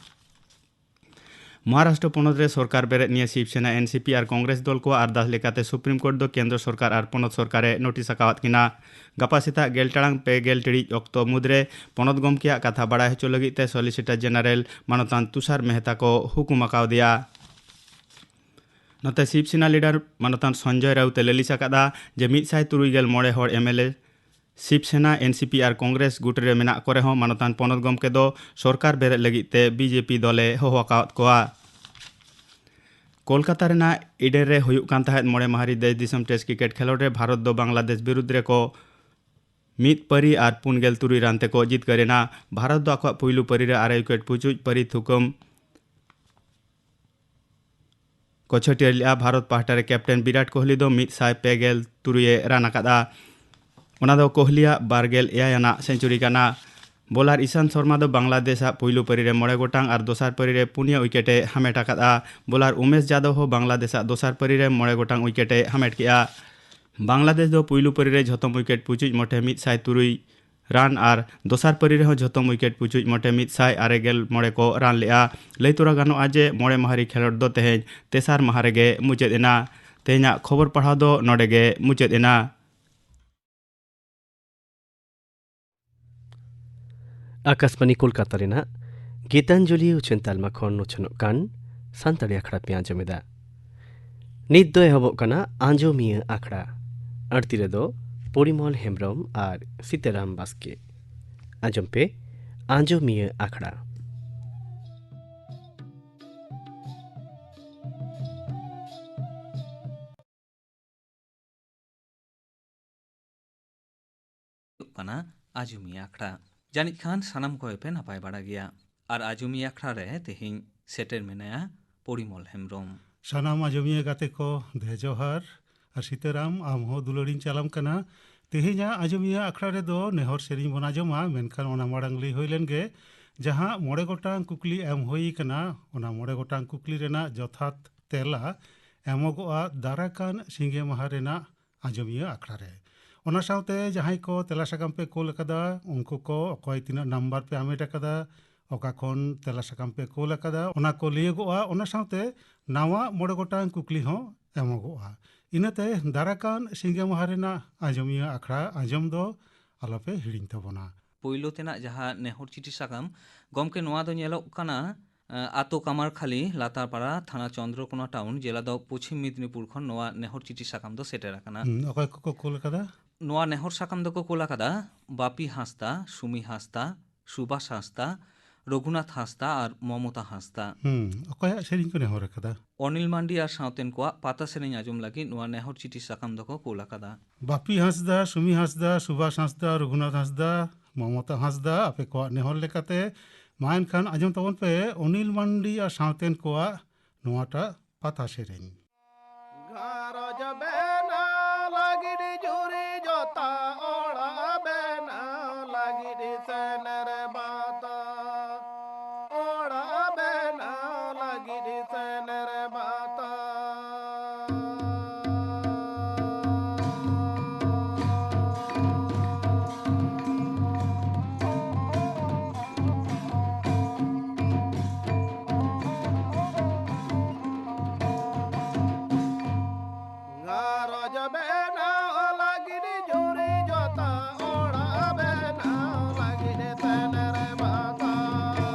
ᱢᱚᱦᱟᱨᱟᱥᱴᱨᱚ ᱯᱚᱱᱚᱛ ᱨᱮ ᱥᱚᱨᱠᱟᱨ ᱵᱮᱨᱮᱫ ᱱᱤᱭᱟᱹ ᱥᱤᱵ ᱥᱮᱱᱟ, ᱮᱱ ᱥᱤ ᱯᱤ ᱟᱨ ᱠᱚᱝᱜᱨᱮᱥ ᱫᱚᱞ ᱠᱚᱣᱟᱜ ᱟᱨᱫᱟᱥ ᱞᱮᱠᱟᱛᱮ ᱥᱩᱯᱨᱤᱢ ᱠᱳᱨᱴ ᱫᱚ ᱠᱮᱱᱫᱨᱚ ᱥᱚᱨᱠᱟᱨ ᱟᱨ ᱯᱚᱱᱚᱛ ᱥᱚᱨᱠᱟᱨ ᱮ ᱱᱳᱴᱤᱥ ᱟᱠᱟᱣᱟᱫ ᱠᱤᱱᱟ᱾ ᱜᱟᱯᱟ ᱥᱮᱛᱟᱜ ᱜᱮᱞ ᱴᱟᱲᱟᱝ ᱯᱮ ᱜᱮᱞ ᱴᱤᱲᱤᱡ ᱚᱠᱛᱚ ᱢᱩᱫᱽᱨᱮ ᱯᱚᱱᱚᱛ ᱜᱚᱢᱠᱮᱭᱟᱜ ᱠᱟᱛᱷᱟ ᱵᱟᱲᱟᱭ ᱦᱚᱪᱚ ᱞᱟᱹᱜᱤᱫ ᱛᱮ ᱥᱚᱞᱤᱥᱤᱴᱚᱨ ᱡᱮᱱᱟᱨᱮᱞ ᱢᱟᱱᱚᱛᱟᱱ ᱛᱩᱥᱟᱨ ᱢᱮᱦᱛᱟ ᱠᱚ ᱦᱩᱠᱩᱢ ᱟᱠᱟᱣᱫᱮᱭᱟ᱾ ᱱᱚᱛᱮ ᱥᱤᱵ ᱥᱮᱱᱟ ᱞᱤᱰᱟᱨ ᱢᱟᱱᱚᱛᱟᱱ ᱥᱚᱧᱡᱚᱭ ᱨᱟᱣᱩᱛ ᱮ ᱞᱟᱹᱞᱤᱥ ᱟᱠᱟᱫᱟ ᱡᱮ ᱢᱤᱫ ᱥᱟᱭ ᱛᱩᱨᱩᱭ ᱜᱮᱞ ᱢᱚᱬᱮ ᱦᱚᱲ ᱮᱢ ᱮᱞ ᱮ ᱥᱤᱵ ᱥᱮᱱᱟ, ᱮᱱ ᱥᱤ ᱯᱤ ᱟᱨ ᱠᱚᱝᱜᱨᱮᱥ ᱜᱩᱴ ᱨᱮ ᱢᱮᱱᱟᱜ ᱠᱚ ᱨᱮᱦᱚᱸ ᱢᱟᱱᱚᱛᱟᱱ ᱯᱚᱱᱚᱛ ᱜᱚᱢᱠᱮ ᱫᱚ ᱥᱚᱨᱠᱟᱨ ᱵᱮᱨᱮᱫ ᱞᱟᱹᱜᱤᱫ ᱛᱮ ᱵᱤ ᱡᱮ ᱯᱤ ᱫᱚᱞᱮ ᱦᱚᱦᱚ ᱟᱠᱟᱣᱟᱫ ᱠᱚᱣᱟ᱾ ᱠᱳᱞᱠᱟᱛᱟ ᱨᱮᱱᱟᱜ ᱤᱰᱮᱱ ᱨᱮ ᱦᱩᱭᱩᱜ ᱠᱟᱱ ᱛᱟᱦᱮᱸᱫ ᱢᱚᱬᱮ ᱢᱟᱦᱟᱨᱤ ᱫᱮᱥ ᱫᱤᱥᱚᱢ ᱴᱮᱥᱴ ᱠᱨᱤᱠᱮᱴ ᱠᱷᱮᱞᱳᱰ ᱨᱮ ᱵᱷᱟᱨᱚᱛ ᱫᱚ ᱵᱟᱝᱞᱟᱫᱮᱥ ᱵᱤᱨᱩᱫᱽ ᱨᱮᱠᱚ ᱢᱤᱫ ᱯᱟᱹᱨᱤ ᱟᱨ ᱯᱩᱱ ᱜᱮᱞ ᱛᱩᱨᱩᱭ ᱨᱟᱱ ᱛᱮᱠᱚ ᱡᱤᱛᱠᱟᱹᱨ ᱮᱱᱟ᱾ ᱵᱷᱟᱨᱚᱛ ᱫᱚ ᱟᱠᱚᱣᱟᱜ ᱯᱩᱭᱞᱩ ᱯᱟᱹᱨᱤ ᱨᱮ ᱟᱨᱮ ᱩᱭᱠᱮᱴ ᱯᱩᱪᱩᱡ ᱯᱟᱹᱨᱤ ᱛᱷᱩᱠᱟᱹᱢ ᱠᱚ ᱪᱷᱟᱹᱴᱭᱟᱹᱨ ᱞᱮᱫᱼᱟ᱾ ᱵᱷᱟᱨᱚᱛ ᱯᱟᱦᱴᱟ ᱨᱮ ᱠᱮᱯᱴᱮᱱ ᱵᱤᱨᱟᱴ ᱠᱳᱦᱞᱤ ᱫᱚ ᱢᱤᱫ ᱥᱟᱭ ᱯᱮ ᱜᱮᱞ ᱛᱩᱨᱩᱭ ᱮ ᱨᱟᱱ ᱟᱠᱟᱫᱼᱟ᱾ ᱚᱱᱟ ᱫᱚ ᱠᱳᱦᱞᱤᱭᱟᱜ ᱵᱟᱨ ᱜᱮᱞ ᱮᱭᱟᱭ ᱟᱱᱟᱜ ᱥᱮᱧᱪᱩᱨᱤ ᱠᱟᱱᱟ᱾ ᱵᱚᱞᱟᱨ ᱤᱥᱟᱱ ᱥᱚᱨᱢᱟ ᱫᱚ ᱵᱟᱝᱞᱟᱫᱮᱥᱟᱜ ᱯᱩᱭᱞᱩ ᱯᱟᱹᱨᱤ ᱨᱮ ᱢᱚᱬᱮ ᱜᱚᱴᱟᱝ ᱟᱨ ᱫᱚᱥᱟᱨ ᱯᱟᱹᱨᱤ ᱨᱮ ᱯᱩᱱᱭᱟᱹ ᱩᱭᱠᱮᱴ ᱮ ᱦᱟᱢᱮᱴ ᱟᱠᱟᱫᱼᱟ᱾ ᱵᱚᱞᱟᱨ ᱩᱢᱮᱥ ᱡᱟᱫᱚᱵ ᱦᱚᱸ ᱵᱟᱝᱞᱟᱫᱮᱥᱟᱜ ᱫᱚᱥᱟᱨ ᱯᱟᱹᱨᱤ ᱨᱮ ᱢᱚᱬᱮ ᱜᱚᱴᱟᱝ ᱩᱭᱠᱮᱴ ᱮ ᱦᱟᱢᱮᱴ ᱠᱮᱫᱼᱟ᱾ ᱵᱟᱝᱞᱟᱫᱮᱥ ᱫᱚ ᱯᱩᱭᱞᱩ ᱯᱟᱹᱨᱤ ᱨᱮ ᱡᱷᱚᱛᱚᱢ ᱩᱭᱠᱮᱴ ᱯᱩᱪᱩᱡ ᱢᱚᱴᱷᱮ ᱢᱤᱫ ᱥᱟᱭ ᱛᱩᱨᱩᱭ ᱨᱟᱱ ᱟᱨ ᱫᱚᱥᱟᱨ ᱯᱟᱹᱨᱤ ᱨᱮᱦᱚᱸ ᱡᱷᱚᱛᱚᱢ ᱩᱭᱠᱮᱴ ᱯᱩᱪᱩᱡ ᱢᱚᱴᱷᱮ ᱢᱤᱫ ᱥᱟᱭ ᱟᱨᱮ ᱜᱮᱞ ᱢᱚᱬᱮ ᱠᱚ ᱨᱟᱱ ᱞᱮᱫᱼᱟ᱾ ᱞᱟᱹᱭ ᱛᱚᱨᱟ ᱜᱟᱱᱚᱜᱼᱟ ᱡᱮ ᱢᱚᱬᱮ ᱢᱟᱦᱟ ᱨᱮ ᱠᱷᱮᱞᱳᱰ ᱫᱚ ᱛᱮᱦᱮᱧ ᱛᱮᱥᱟᱨ ᱢᱟᱦᱟ ᱨᱮᱜᱮ ᱢᱩᱪᱟᱹᱫ ᱮᱱᱟ᱾ ᱛᱮᱦᱮᱧᱟᱜ ᱠᱷᱚᱵᱚᱨ ᱯᱟᱲᱦᱟᱣ ᱫᱚ ᱱᱚᱰᱮ ᱜᱮ ᱢᱩᱪᱟᱹᱫ ᱮᱱᱟ᱾ ᱟᱠᱟᱥᱵᱟᱱᱤ ᱠᱳᱞᱠᱟᱛᱟ ᱨᱮᱱᱟᱜ ᱜᱤᱛᱟᱧᱡᱚᱞᱤ ᱩᱪᱷᱟᱹᱱ ᱛᱟᱞᱢᱟ ᱠᱷᱚᱱ ᱩᱪᱷᱟᱹᱱᱚᱜ ᱠᱟᱱ ᱥᱟᱱᱛᱟᱲᱤ ᱟᱠᱷᱲᱟ ᱯᱮ ᱟᱸᱡᱚᱢ ᱮᱫᱟ᱾ ᱱᱤᱛ ᱫᱚ ᱮᱦᱚᱵᱚᱜ ᱠᱟᱱᱟ ᱟᱸᱡᱚᱢᱤᱭᱟᱹ ᱟᱠᱷᱲᱟ᱾ ᱟᱹᱲᱛᱤ ᱨᱮᱫᱚ ᱯᱚᱨᱤᱢᱚᱞ ᱦᱮᱢᱵᱽᱨᱚᱢ ᱟᱨ ᱥᱤᱛᱟᱨᱟᱢ ᱵᱟᱥᱠᱮ᱾ ᱟᱸᱡᱚᱢ ᱯᱮ, ᱟᱸᱡᱚᱢᱤᱭᱟᱹ ᱟᱠᱷᱲᱟ᱾ ᱦᱩᱭᱩᱜ ᱠᱟᱱᱟ ᱟᱸᱡᱚᱢᱤᱭᱟᱹ ᱟᱠᱷᱲᱟ᱾ ᱡᱟᱹᱱᱤᱡ ᱠᱷᱟᱱ ᱥᱟᱱᱟᱢ ᱠᱚᱜᱮ ᱯᱮ ᱱᱟᱯᱟᱭ ᱵᱟᱲᱟ ᱜᱮᱭᱟ᱾ ᱟᱨ ᱟᱸᱡᱚᱢᱤᱭᱟᱹ ᱟᱠᱷᱲᱟ ᱨᱮ ᱛᱮᱦᱮᱧ ᱥᱮᱴᱮᱨ ᱢᱮᱱᱟᱭᱟ ᱯᱚᱨᱤᱢᱚᱞ ᱦᱮᱢᱵᱽᱨᱚᱢ᱾ ᱥᱟᱱᱟᱢ ᱟᱸᱡᱚᱢᱤᱭᱟᱹ ᱜᱟᱛᱮ ᱠᱚ, ᱫᱮ ᱡᱚᱦᱟᱨ᱾ ᱟᱨ ᱥᱤᱛᱟᱹᱨᱟᱢ, ᱟᱢ ᱦᱚᱸ ᱫᱩᱞᱟᱹᱲᱤᱧ ᱪᱟᱞᱟᱢ ᱠᱟᱱᱟ᱾ ᱛᱮᱦᱮᱧᱟᱜ ᱟᱸᱡᱚᱢᱤᱭᱟᱹ ᱟᱠᱷᱲᱟ ᱨᱮᱫᱚ ᱱᱮᱦᱚᱨ ᱥᱮᱨᱮᱧ ᱵᱚᱱ ᱟᱸᱡᱚᱢᱟ, ᱢᱮᱱᱠᱷᱟᱱ ᱚᱱᱟ ᱢᱟᱲᱟᱝ ᱞᱟᱹᱭ ᱦᱩᱭ ᱞᱮᱱ ᱜᱮ, ᱡᱟᱦᱟᱸ ᱢᱚᱬᱮ ᱜᱚᱴᱟᱝ ᱠᱩᱠᱞᱤ ᱮᱢ ᱦᱩᱭ ᱠᱟᱱᱟ, ᱚᱱᱟ ᱢᱚᱬᱮ ᱜᱚᱴᱟᱝ ᱠᱩᱠᱞᱤ ᱨᱮᱱᱟᱜ ᱡᱚᱛᱷᱟᱛ ᱛᱮᱞᱟ ᱮᱢᱚᱜᱚᱜᱼᱟ ᱫᱟᱨᱟᱭ ᱠᱟᱱ ᱥᱤᱸᱜᱮ ᱢᱟᱦᱟ ᱨᱮᱱᱟᱜ ᱟᱸᱡᱚᱢᱤᱭᱟᱹ ᱟᱠᱷᱲᱟ ᱨᱮ᱾ ᱚᱱᱟ ᱥᱟᱶᱛᱮ ᱡᱟᱦᱟᱸᱭ ᱠᱚ ᱛᱮᱞᱟ ᱥᱟᱠᱟᱢ ᱯᱮ ᱠᱳᱞ ᱟᱠᱟᱫᱟ, ᱩᱱᱠᱩ ᱠᱚ ᱚᱠᱚᱭ ᱛᱤᱱᱟᱹᱜ ᱱᱟᱢᱵᱟᱨ ᱯᱮ ᱦᱟᱢᱮᱴ ᱟᱠᱟᱫᱟ, ᱚᱠᱟ ᱠᱷᱚᱱ ᱛᱮᱞᱟ ᱥᱟᱠᱟᱢ ᱯᱮ ᱠᱳᱞ ᱟᱠᱟᱫᱟ, ᱚᱱᱟ ᱠᱚ ᱞᱟᱹᱭᱚᱜᱚᱜᱼᱟ᱾ ᱚᱱᱟ ᱥᱟᱶᱛᱮ ᱱᱟᱣᱟ ᱢᱚᱬᱮ ᱜᱚᱴᱟᱝ ᱠᱩᱠᱞᱤ ᱦᱚᱸ ᱮᱢᱚᱜᱚᱜᱼᱟ᱾ ᱤᱱᱟᱹᱛᱮ ᱫᱟᱨᱟᱭ ᱠᱟᱱ ᱥᱤᱸᱜᱮ ᱢᱟᱦᱟ ᱨᱮᱱᱟᱜ ᱟᱸᱡᱚᱢᱤᱭᱟᱹ ᱟᱠᱷᱲᱟ ᱟᱸᱡᱚᱢ ᱫᱚ ᱟᱞᱚᱯᱮ ᱦᱤᱲᱤᱧ ᱛᱟᱵᱚᱱᱟ᱾ ᱯᱳᱭᱞᱳ ᱛᱮᱱᱟᱜ ᱡᱟᱦᱟᱸ ᱱᱮᱦᱚᱨ ᱪᱤᱴᱷᱤ ᱥᱟᱠᱟᱢ, ᱜᱚᱢᱠᱮ, ᱱᱚᱣᱟ ᱫᱚ ᱧᱮᱞᱚᱜ ᱠᱟᱱᱟ, ᱟᱹᱛᱩ ᱠᱟᱢᱟᱨᱠᱷᱟᱞᱤ, ᱞᱟᱛᱟᱨᱯᱟᱲᱟ, ᱛᱷᱟᱱᱟ ᱪᱚᱱᱫᱨᱚᱠᱳᱱᱟ ᱴᱟᱣᱩᱱ, ᱡᱮᱞᱟ ᱫᱚ ᱯᱚᱪᱷᱤᱢ ᱢᱮᱫᱽᱱᱤᱯᱩᱨ ᱠᱷᱚᱱ ᱱᱚᱣᱟ ᱱᱮᱦᱚᱨ ᱪᱤᱴᱷᱤ ᱥᱟᱠᱟᱢ ᱫᱚ ᱥᱮᱴᱮᱨ ᱟᱠᱟᱱᱟ᱾ ᱦᱩᱸ, ᱚᱠᱚᱭ ᱠᱚᱠᱚ ᱠᱳᱞ ᱟᱠᱟᱫᱟ? ᱱᱚᱣᱟ ᱱᱮᱦᱚᱨ ᱥᱟᱠᱟᱢ ᱫᱚᱠᱚ ᱠᱳᱞ ᱟᱠᱟᱫᱟ ᱵᱟᱯᱤ ᱦᱟᱸᱥᱫᱟ, ᱥᱩᱢᱤ ᱦᱟᱸᱥᱫᱟ, ᱥᱩᱵᱷᱟᱥ ᱦᱟᱸᱥᱫᱟ, ᱨᱚᱜᱷᱩᱱᱟᱛᱷ ᱦᱟᱸᱥᱫᱟ ᱟᱨ ᱢᱚᱢᱚᱛᱟ ᱦᱟᱸᱥᱫᱟ᱾ ᱦᱩᱸ, ᱚᱠᱚᱭᱟᱜ ᱥᱮᱨᱮᱧ ᱠᱚ ᱱᱮᱦᱚᱨ ᱟᱠᱟᱫᱟ? ᱚᱱᱤᱞ ᱢᱟᱱᱰᱤ ᱟᱨ ᱥᱟᱶᱛᱮᱱ ᱠᱚᱣᱟᱜ ᱯᱟᱛᱟ ᱥᱮᱨᱮᱧ ᱟᱸᱡᱚᱢ ᱞᱟᱹᱜᱤᱫ ᱱᱚᱣᱟ ᱱᱮᱦᱚᱨ ᱪᱤᱴᱷᱤ ᱥᱟᱠᱟᱢ ᱫᱚᱠᱚ ᱠᱳᱞ ᱟᱠᱟᱫᱟ᱾ ᱵᱟᱯᱤ ᱦᱟᱸᱥᱫᱟ, ᱥᱩᱢᱤ ᱦᱟᱸᱥᱫᱟ, ᱥᱩᱵᱷᱟᱥ ᱦᱟᱸᱥᱫᱟ, ᱢᱚᱢᱚᱛᱟ ᱦᱟᱸᱥᱫᱟ, ᱟᱯᱮ ᱠᱚᱣᱟᱜ ᱱᱮᱦᱚᱨ ᱞᱮᱠᱟᱛᱮ ᱢᱟ ᱮᱱᱠᱷᱟᱱ ᱟᱸᱡᱚᱢ ᱛᱟᱵᱚᱱ ᱯᱮ ᱚᱱᱤᱞ ᱢᱟᱱᱰᱤ ᱟᱨ ᱥᱟᱶᱛᱮᱱ ᱠᱚᱣᱟᱜ ᱱᱚᱣᱟᱴᱟᱜ ᱯᱟᱛᱟ ᱥᱮᱨᱮᱧ᱾ ᱜᱷᱟᱨᱚᱸᱡᱽ ᱵᱮᱱᱟᱣ ᱞᱟᱹᱜᱤᱫ ᱡᱩᱨᱤ ᱡᱚᱛᱟ, ᱚᱲᱟᱜ ᱵᱮᱱᱟᱣ ᱞᱟᱹᱜᱤᱫ ᱥᱮᱱᱮᱨ ᱵᱟᱛᱟ, ᱚᱲᱟᱜ ᱵᱮᱱᱟᱣ ᱞᱟᱹᱜᱤᱫ ᱥᱮᱱᱮᱨ ᱵᱟᱛᱟ᱾ ᱜᱷᱟᱨᱚᱸᱡᱽ ᱵᱮᱱᱟᱣ ᱞᱟᱹᱜᱤᱫ ᱡᱩᱨᱤ ᱡᱚᱛᱟ, ᱚᱲᱟᱜ ᱵᱮᱱᱟᱣ ᱞᱟᱹᱜᱤᱫ ᱥᱮᱱᱮᱨ ᱵᱟᱛᱟ,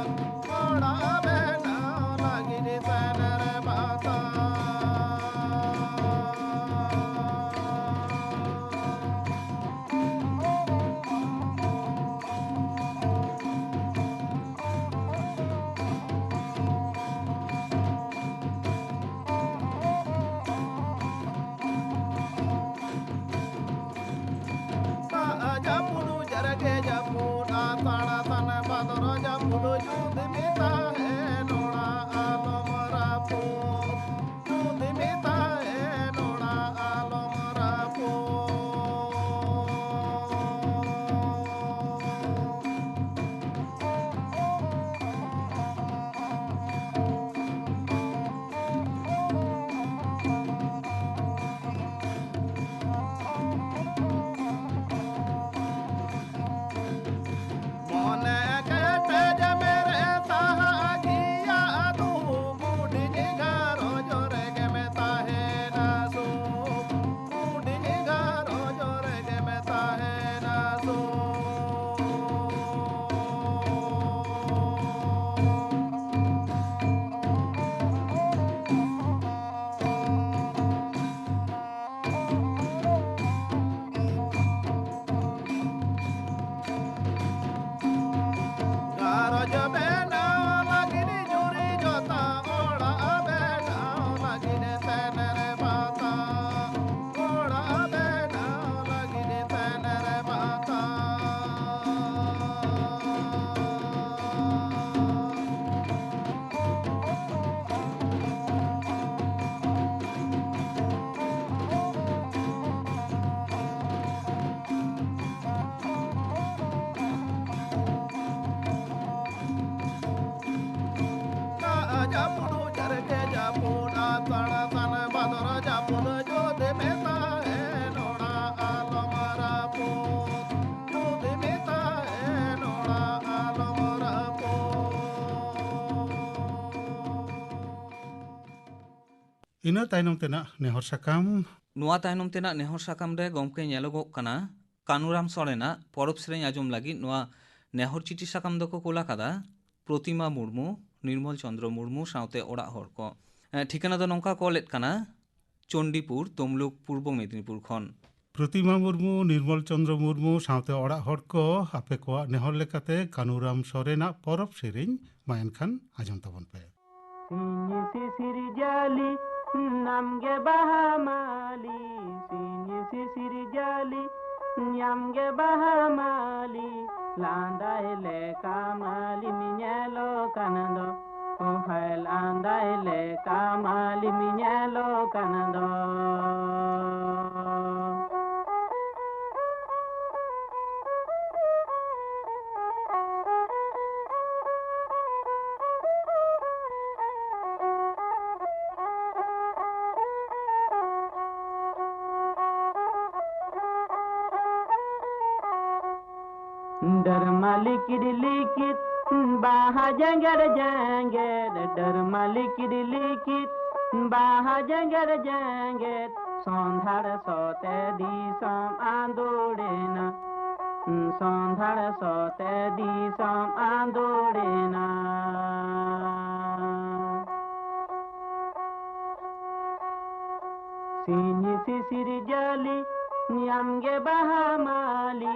ᱚᱲᱟᱜ ᱵᱮᱱᱟᱣ ᱞᱟᱹᱜᱤᱫ ᱥᱮᱱᱮᱨ ᱵᱟᱛᱟ᱾ ᱫᱟᱜ ᱡᱟᱹᱯᱩᱫ, ᱡᱟᱨᱜᱮ ᱡᱟᱹᱯᱩᱫ, ᱟᱥᱟᱲ ᱥᱟᱱ ᱵᱷᱟᱫᱚᱨ ᱡᱟᱹᱯᱩᱫ, ᱡᱩᱫᱤ ᱢᱮᱛᱟᱜ ᱦᱮᱸ ᱱᱚᱲᱟ ᱟᱞᱚᱢ ᱨᱟᱹᱯᱩᱫ᱾ ᱡᱩᱫᱤ ᱢᱮᱛᱟᱭ ᱱᱚᱲᱟ ᱟᱞᱚᱢ ᱨᱟᱹᱯᱩᱫ᱾ ᱵᱮᱱᱟᱣ ᱞᱟᱹᱜᱤᱫ ᱡᱩᱨᱤ ᱡᱚᱛᱟ, ᱚᱲᱟᱜ ᱵᱮᱱᱟᱣ ᱞᱟᱹᱜᱤᱫ ᱥᱮᱱᱮᱨ ᱵᱟᱛᱟ, ᱚᱲᱟᱜ ᱵᱮᱱᱟᱣ ᱞᱟᱹᱜᱤᱫ ᱥᱮᱱᱮᱨ ᱵᱟᱛᱟ᱾ ᱫᱟᱜ ᱡᱟᱹᱯᱩᱫ, ᱡᱟᱨᱠᱮ ᱡᱟᱹᱯᱩᱫ, ᱟᱥᱟᱲ ᱥᱟᱱ ᱵᱷᱟᱫᱚᱨ ᱡᱟᱹᱯᱩᱫ, ᱡᱩᱫᱤ ᱢᱮᱛᱟᱭᱮᱱ ᱚᱲᱟᱜ ᱟᱞᱚᱢ ᱨᱟᱹᱯᱩᱫ, ᱡᱩᱫᱤ ᱢᱮᱛᱟᱭᱮᱱ ᱚᱲᱟᱜ ᱟᱞᱚᱢ ᱨᱟᱹᱯᱩᱫ᱾ ᱤᱱᱟᱹ ᱛᱟᱭᱱᱚᱢ ᱛᱮᱱᱟᱜ ᱱᱮᱦᱚᱨ ᱥᱟᱠᱟᱢ᱾ ᱱᱚᱣᱟ ᱛᱟᱭᱱᱚᱢ ᱛᱮᱱᱟᱜ ᱱᱮᱦᱚᱨ ᱥᱟᱠᱟᱢ ᱨᱮ ᱜᱚᱢᱠᱮ ᱧᱮᱞᱚᱜᱚᱜ ᱠᱟᱱᱟ, ᱠᱟᱹᱱᱩᱨᱟᱢ ᱥᱚᱨᱮᱱᱟᱜ ᱯᱚᱨᱚᱵᱽ ᱥᱮᱨᱮᱧ ᱟᱸᱡᱚᱢ ᱞᱟᱹᱜᱤᱫ ᱱᱚᱣᱟ ᱱᱮᱦᱚᱨ ᱪᱤᱴᱷᱤ ᱥᱟᱠᱟᱢ ᱫᱚᱠᱚ ᱠᱳᱞ ᱟᱠᱟᱫᱟ ᱯᱨᱚᱛᱤᱢᱟ ᱢᱩᱨᱢᱩ, ᱱᱤᱨᱢᱚᱞ ᱪᱚᱸᱫᱽᱨᱚ ᱢᱩᱨᱢᱩ ᱥᱟᱶᱛᱮ ᱚᱲᱟᱜ ᱦᱚᱲ ᱠᱚ᱾ ᱮ, ᱴᱷᱤᱠᱟᱹᱱᱟ ᱫᱚ ᱱᱚᱝᱠᱟ ᱠᱚ ᱚᱞᱮᱫ ᱠᱟᱱᱟ, ᱪᱚᱱᱰᱤᱯᱩᱨ, ᱛᱚᱢᱞᱩᱠ, ᱯᱩᱨᱵᱚ ᱢᱮᱫᱤᱱᱤᱯᱩᱨ ᱠᱷᱚᱱ᱾ ᱯᱨᱚᱛᱤᱢᱟ ᱢᱩᱨᱢᱩ, ᱱᱤᱨᱢᱚᱞ ᱪᱚᱸᱫᱽᱨᱚ ᱢᱩᱨᱢᱩ ᱥᱟᱶᱛᱮ ᱚᱲᱟᱜ ᱦᱚᱲ ᱠᱚ, ᱟᱯᱮ ᱠᱚᱣᱟᱜ ᱱᱮᱦᱚᱨ ᱞᱮᱠᱟᱛᱮ ᱠᱟᱹᱱᱩᱨᱟᱢ ᱥᱚᱨᱮᱱᱟᱜ ᱯᱚᱨᱚᱵᱽ ᱥᱮᱨᱮᱧ ᱢᱟ ᱮᱱᱠᱷᱟᱱ ᱟᱸᱡᱚᱢ ᱛᱟᱵᱚᱱ ᱯᱮ᱾ ᱥᱤᱧ ᱥᱤᱥᱤᱨ ᱡᱟᱹᱞᱤ ᱱᱟᱢ ᱜᱮ ᱵᱟᱦᱟ ᱢᱟᱹᱞᱤ, ᱥᱤᱧ ᱥᱤᱥᱤᱨ ᱡᱟᱹᱞᱤ ᱱᱟᱢ ᱜᱮ ᱵᱟᱦᱟ ᱢᱟᱹᱞᱤ, ᱞᱟᱸᱫᱟᱭ ᱞᱮᱠᱟ ᱢᱟᱹᱞᱤᱢ ᱧᱮᱞᱚᱜ ᱠᱟᱱ ᱫᱚ, ᱚ ᱦᱟᱭ ᱞᱟᱸᱫᱟᱭ ᱞᱮᱠᱟ ᱢᱟᱹᱞᱤᱢ ᱧᱮᱞᱚᱜ ᱠᱟᱱ ᱫᱚ᱾ ᱰᱟᱹᱨᱢᱟ ᱞᱤᱠᱤᱫ ᱞᱤᱠᱤᱫ, ᱵᱟᱦᱟ ᱡᱮᱸᱜᱮᱫ ᱡᱮᱸᱜᱮᱫ, ᱰᱟᱹᱨᱢᱟ ᱞᱤᱠᱤᱫ ᱞᱤᱠᱤᱫ, ᱵᱟᱦᱟ ᱡᱮᱸᱜᱮᱫ ᱡᱮᱸᱜᱮᱫ, ᱥᱚᱸᱫᱷᱟᱲ ᱥᱚᱛᱮ ᱫᱤᱥᱚᱢ ᱟᱸᱫᱳᱲᱮᱱᱟ, ᱥᱚᱸᱫᱷᱟᱲ ᱥᱚᱛᱮ ᱫᱤᱥᱚᱢ ᱟᱸᱫᱳᱲᱮᱱᱟ᱾ ᱥᱤᱧ ᱥᱤᱥᱤᱨ ᱡᱟᱹᱞᱤ ᱱᱤᱭᱟᱢ ᱜᱮ ᱵᱟᱦᱟ ᱢᱟᱹᱞᱤ,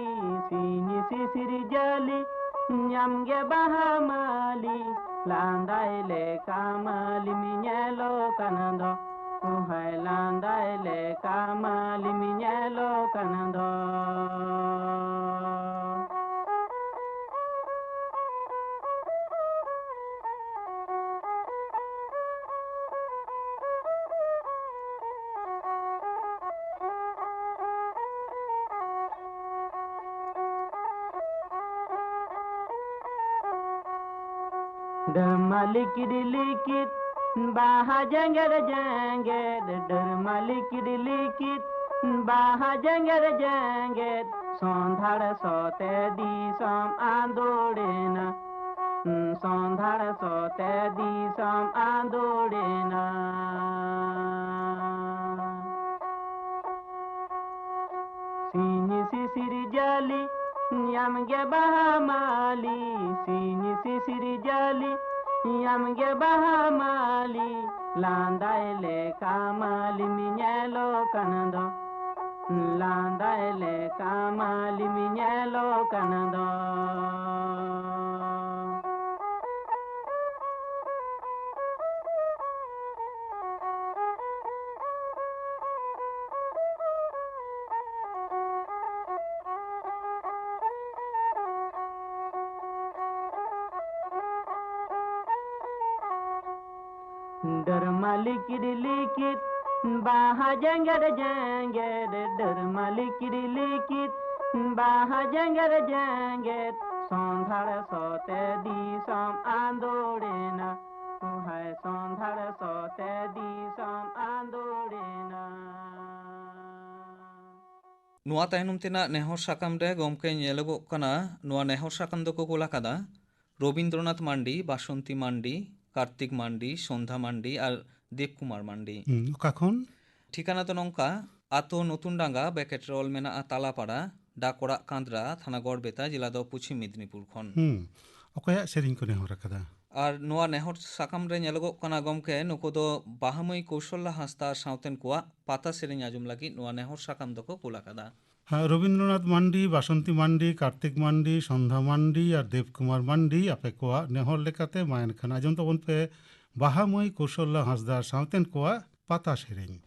ᱥᱤᱧ ᱥᱤᱥᱤᱨ ᱡᱟᱹᱞᱤ ᱧᱟᱢ ᱜᱮ ᱵᱟᱦᱟ ᱢᱟᱹᱞᱤ, ᱞᱟᱸᱫᱟᱭ ᱞᱮᱠᱟ ᱢᱟᱹᱞᱤᱢ ᱧᱮᱞᱚᱜ ᱠᱟᱱ ᱫᱚ᱾ ᱩᱦᱟᱭ ᱞᱟᱸᱫᱟᱭ ᱞᱮᱠᱟ ᱢᱟᱹᱞᱤᱢ ᱧᱮᱞᱚᱜ ᱠᱟᱱ ᱫᱚ᱾ ᱰᱟᱹᱨᱢᱟ ᱞᱤᱠᱤᱰ ᱞᱤᱠᱤᱰ, ᱵᱟᱦᱟ ᱡᱮᱸᱜᱮᱫ ᱡᱮᱸᱜᱮᱫ, ᱰᱟᱹᱨᱢᱟ ᱞᱤᱠᱤᱰ ᱞᱤᱠᱤᱰ, ᱵᱟᱦᱟ ᱡᱮᱸᱜᱮᱫ ᱡᱮᱸᱜᱮᱫ, ᱥᱚᱸᱫᱷᱟᱲ ᱥᱚᱛᱮ ᱫᱤᱥᱚᱢ ᱟᱸᱫᱳᱲᱮᱱᱟ, ᱥᱚᱸᱫᱷᱟᱲ ᱥᱚᱛᱮ ᱫᱤᱥᱚᱢ ᱟᱸᱫᱳᱲᱮᱱᱟ᱾ ᱥᱤᱧ ᱥᱤᱥᱤᱨ ᱡᱟᱹᱞᱤ, ᱧᱟᱢ ᱜᱮ ᱵᱟᱦᱟ ᱢᱟᱹᱞᱤ, ᱥᱤᱧ ᱥᱤᱥᱤᱨ ᱡᱟᱹᱞᱤ, ᱧᱟᱢ ᱜᱮ ᱵᱟᱦᱟ ᱢᱟᱹᱞᱤ, ᱞᱟᱸᱫᱟᱭ ᱞᱮᱠᱟ ᱢᱟᱹᱞᱤᱢ ᱧᱮᱞᱚᱜ ᱠᱟᱱ ᱫᱚ, ᱞᱟᱸᱫᱟᱭ ᱞᱮᱠᱟ ᱢᱟᱹᱞᱤᱢ ᱧᱮᱞᱚᱜ ᱠᱟᱱ ᱫᱚ᱾ ᱰᱟᱹᱨᱢᱟ ᱞᱤᱠᱤᱰ ᱞᱤᱠᱤᱰ, ᱵᱟᱦᱟ ᱡᱮᱸᱜᱮᱫ ᱡᱮᱸᱜᱮᱫ, ᱰᱟᱹᱨᱢᱟ ᱞᱤᱠᱤᱰ ᱞᱤᱠᱤᱰ, ᱵᱟᱦᱟ ᱡᱮᱸᱜᱮᱫ ᱡᱮᱸᱜᱮᱫ, ᱥᱚᱸᱫᱷᱟᱲ ᱥᱚᱛᱮ ᱫᱤᱥᱚᱢ ᱟᱸᱫᱳᱲᱮᱱᱟ, ᱦᱟᱭ ᱥᱚᱸᱫᱷᱟᱲ ᱥᱚᱛᱮ ᱫᱤᱥᱚᱢ ᱟᱸᱫᱳᱲᱮᱱᱟ᱾ ᱱᱚᱣᱟ ᱛᱟᱭᱱᱚᱢ ᱛᱮᱱᱟᱜ ᱱᱮᱦᱚᱨ ᱥᱟᱠᱟᱢ ᱨᱮ, ᱜᱚᱢᱠᱮ, ᱧᱮᱞᱚᱜᱚᱜ ᱠᱟᱱᱟ, ᱱᱚᱣᱟ ᱱᱮᱦᱚᱨ ᱥᱟᱠᱟᱢ ᱫᱚᱠᱚ ᱠᱩᱞ ᱟᱠᱟᱫᱟ ᱨᱚᱵᱤᱱᱫᱨᱚᱱᱟᱛᱷ ᱢᱟᱱᱰᱤ, ᱵᱟᱥᱚᱱᱛᱤ ᱢᱟᱱᱰᱤ, ᱠᱟᱨᱛᱤᱠ ᱢᱟᱱᱰᱤ, ᱥᱚᱱᱫᱷᱟ ᱢᱟᱱᱰᱤ ᱟᱨ ᱫᱤᱯ ᱠᱩᱢᱟᱨ ᱢᱟᱱᱰᱤ᱾ ᱦᱩᱸ, ᱚᱠᱟ ᱠᱷᱚᱱ? ᱴᱷᱤᱠᱟᱱᱟ ᱫᱚ ᱱᱚᱝᱠᱟ, ᱟᱛᱳ ᱱᱚᱛᱩᱱ ᱰᱟᱸᱜᱟ, ᱵᱮᱠᱮᱴ ᱨᱮ ᱚᱞ ᱢᱮᱱᱟᱜᱼᱟ ᱛᱟᱞᱟᱯᱟᱲᱟ, ᱰᱟᱠ ᱚᱲᱟᱜ ᱠᱟᱸᱫᱽᱨᱟ, ᱛᱷᱟᱱᱟ ᱜᱚᱲᱵᱮᱛᱟ, ᱡᱮᱞᱟ ᱫᱚ ᱯᱚᱪᱷᱤᱢ ᱢᱮᱫᱽᱱᱤᱯᱩᱨ ᱠᱷᱚᱱ᱾ ᱦᱩᱸ, ᱚᱠᱚᱭᱟᱜ ᱥᱮᱨᱮᱧ ᱠᱚ ᱱᱮᱦᱚᱨ ᱟᱠᱟᱫᱟ? ᱟᱨ ᱱᱚᱣᱟ ᱱᱮᱦᱚᱨ ᱥᱟᱠᱟᱢ ᱨᱮ ᱧᱮᱞᱚᱜᱚᱜ ᱠᱟᱱᱟ, ᱜᱚᱢᱠᱮ, ᱱᱩᱠᱩ ᱫᱚ ᱵᱟᱦᱟ ᱢᱟᱹᱭ ᱠᱳᱥᱚᱞᱞᱟ ᱦᱟᱸᱥᱫᱟ ᱟᱨ ᱥᱟᱶᱛᱮᱱ ᱠᱚᱣᱟᱜ ᱯᱟᱛᱟ ᱥᱮᱨᱮᱧ ᱟᱸᱡᱚᱢ ᱞᱟᱹᱜᱤᱫ ᱱᱚᱣᱟ ᱱᱮᱦᱚᱨ ᱥᱟᱠᱟᱢ ᱫᱚᱠᱚ ᱠᱩᱞ ᱟᱠᱟᱫᱟ᱾ ᱦᱮᱸ, ᱨᱚᱵᱤᱱᱫᱨᱚᱱᱟᱛᱷ ᱢᱟᱱᱰᱤ, ᱵᱟᱥᱚᱱᱛᱤ ᱢᱟᱱᱰᱤ, ᱠᱟᱨᱛᱤᱠ ᱢᱟᱱᱰᱤ, ᱥᱚᱱᱫᱷᱟ ᱢᱟᱱᱰᱤ ᱟᱨ ᱫᱮᱵᱽ ᱠᱩᱢᱟᱨ ᱢᱟᱱᱰᱤ, ᱟᱯᱮ ᱠᱚᱣᱟᱜ ᱱᱮᱦᱚᱨ ᱞᱮᱠᱟᱛᱮ ᱢᱟ ᱮᱱᱠᱷᱟᱱ ᱟᱸᱡᱚᱢ ᱛᱟᱵᱚᱱ ᱯᱮ ᱵᱟᱦᱟ ᱢᱟᱹᱭ ᱠᱳᱥᱚᱞᱞᱟ ᱦᱟᱸᱥᱫᱟ ᱥᱟᱶᱛᱮᱱ ᱠᱚᱣᱟᱜ ᱯᱟᱛᱟ ᱥᱮᱨᱮᱧ᱾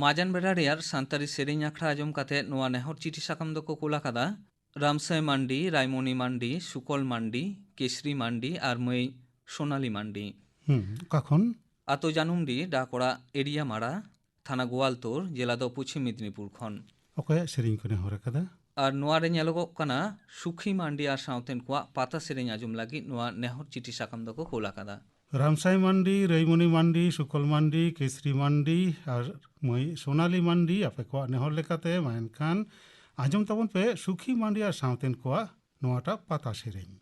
ᱢᱟᱡᱟᱱ ᱵᱮᱲᱟ ᱨᱮᱭᱟᱜ ᱥᱟᱱᱛᱟᱲᱤ ᱥᱮᱨᱮᱧ ᱟᱠᱷᱲᱟ ᱟᱸᱡᱚᱢ ᱠᱟᱛᱮ ᱱᱚᱣᱟ ᱱᱮᱦᱚᱨ ᱪᱤᱴᱷᱤ ᱥᱟᱠᱟᱢ ᱫᱚᱠᱚ ᱠᱩᱞ ᱟᱠᱟᱫᱟ ᱨᱟᱢᱥᱟᱭ ᱢᱟᱱᱰᱤ, ᱨᱟᱭᱢᱚᱱᱤ ᱢᱟᱱᱰᱤ, ᱥᱩᱠᱚᱞ ᱢᱟᱱᱰᱤ, ᱠᱮᱥᱨᱤ ᱢᱟᱱᱰᱤ ᱟᱨ ᱢᱟᱹᱭ ᱥᱳᱱᱟᱞᱤ ᱢᱟᱱᱰᱤ᱾ ᱦᱩᱸ, ᱚᱠᱟ ᱠᱷᱚᱱ? ᱟᱛᱳ ᱡᱟᱹᱱᱩᱢᱰᱤ, ᱰᱟᱠᱚᱲᱟ ᱮᱨᱤᱭᱟ ᱢᱟᱲᱟ, ᱛᱷᱟᱱᱟ ᱜᱳᱣᱟᱞᱛᱳᱲ, ᱡᱮᱞᱟ ᱫᱚ ᱯᱚᱪᱷᱤᱢ ᱢᱮᱫᱽᱱᱤᱯᱩᱨ ᱠᱷᱚᱱ᱾ ᱚᱠᱚᱭᱟᱜ ᱥᱮᱨᱮᱧ ᱠᱚ ᱱᱮᱦᱚᱨ ᱟᱠᱟᱫᱟ? ᱟᱨ ᱱᱚᱣᱟ ᱨᱮ ᱧᱮᱞᱚᱜᱚᱜ ᱠᱟᱱᱟ ᱥᱩᱠᱷᱤ ᱢᱟᱱᱰᱤ ᱟᱨ ᱥᱟᱶᱛᱮᱱ ᱠᱚᱣᱟᱜ ᱯᱟᱛᱟ ᱥᱮᱨᱮᱧ ᱟᱸᱡᱚᱢ ᱞᱟᱹᱜᱤᱫ ᱱᱚᱣᱟ ᱱᱮᱦᱚᱨ ᱪᱤᱴᱷᱤ ᱥᱟᱠᱟᱢ ᱫᱚᱠᱚ ᱠᱳᱞ ᱟᱠᱟᱫᱟ᱾ ᱨᱟᱢᱥᱟᱭ ᱢᱟᱱᱰᱤ, ᱨᱟᱹᱭᱢᱚᱱᱤ ᱢᱟᱱᱰᱤ, ᱥᱩᱠᱚᱞ ᱢᱟᱱᱰᱤ, ᱠᱮᱥᱨᱤ ᱢᱟᱱᱰᱤ ᱟᱨ ᱢᱟᱹᱭ ᱥᱳᱱᱟᱞᱤ ᱢᱟᱱᱰᱤ, ᱟᱯᱮ ᱠᱚᱣᱟᱜ ᱱᱮᱦᱚᱨ ᱞᱮᱠᱟᱛᱮ ᱢᱟ ᱮᱱᱠᱷᱟᱱ ᱟᱸᱡᱚᱢ ᱛᱟᱵᱚᱱ ᱯᱮ ᱥᱩᱠᱷᱤ ᱢᱟᱱᱰᱤ ᱟᱨ ᱥᱟᱶᱛᱮᱱ ᱠᱚᱣᱟᱜ ᱱᱚᱣᱟᱴᱟᱜ ᱯᱟᱛᱟ ᱥᱮᱨᱮᱧ᱾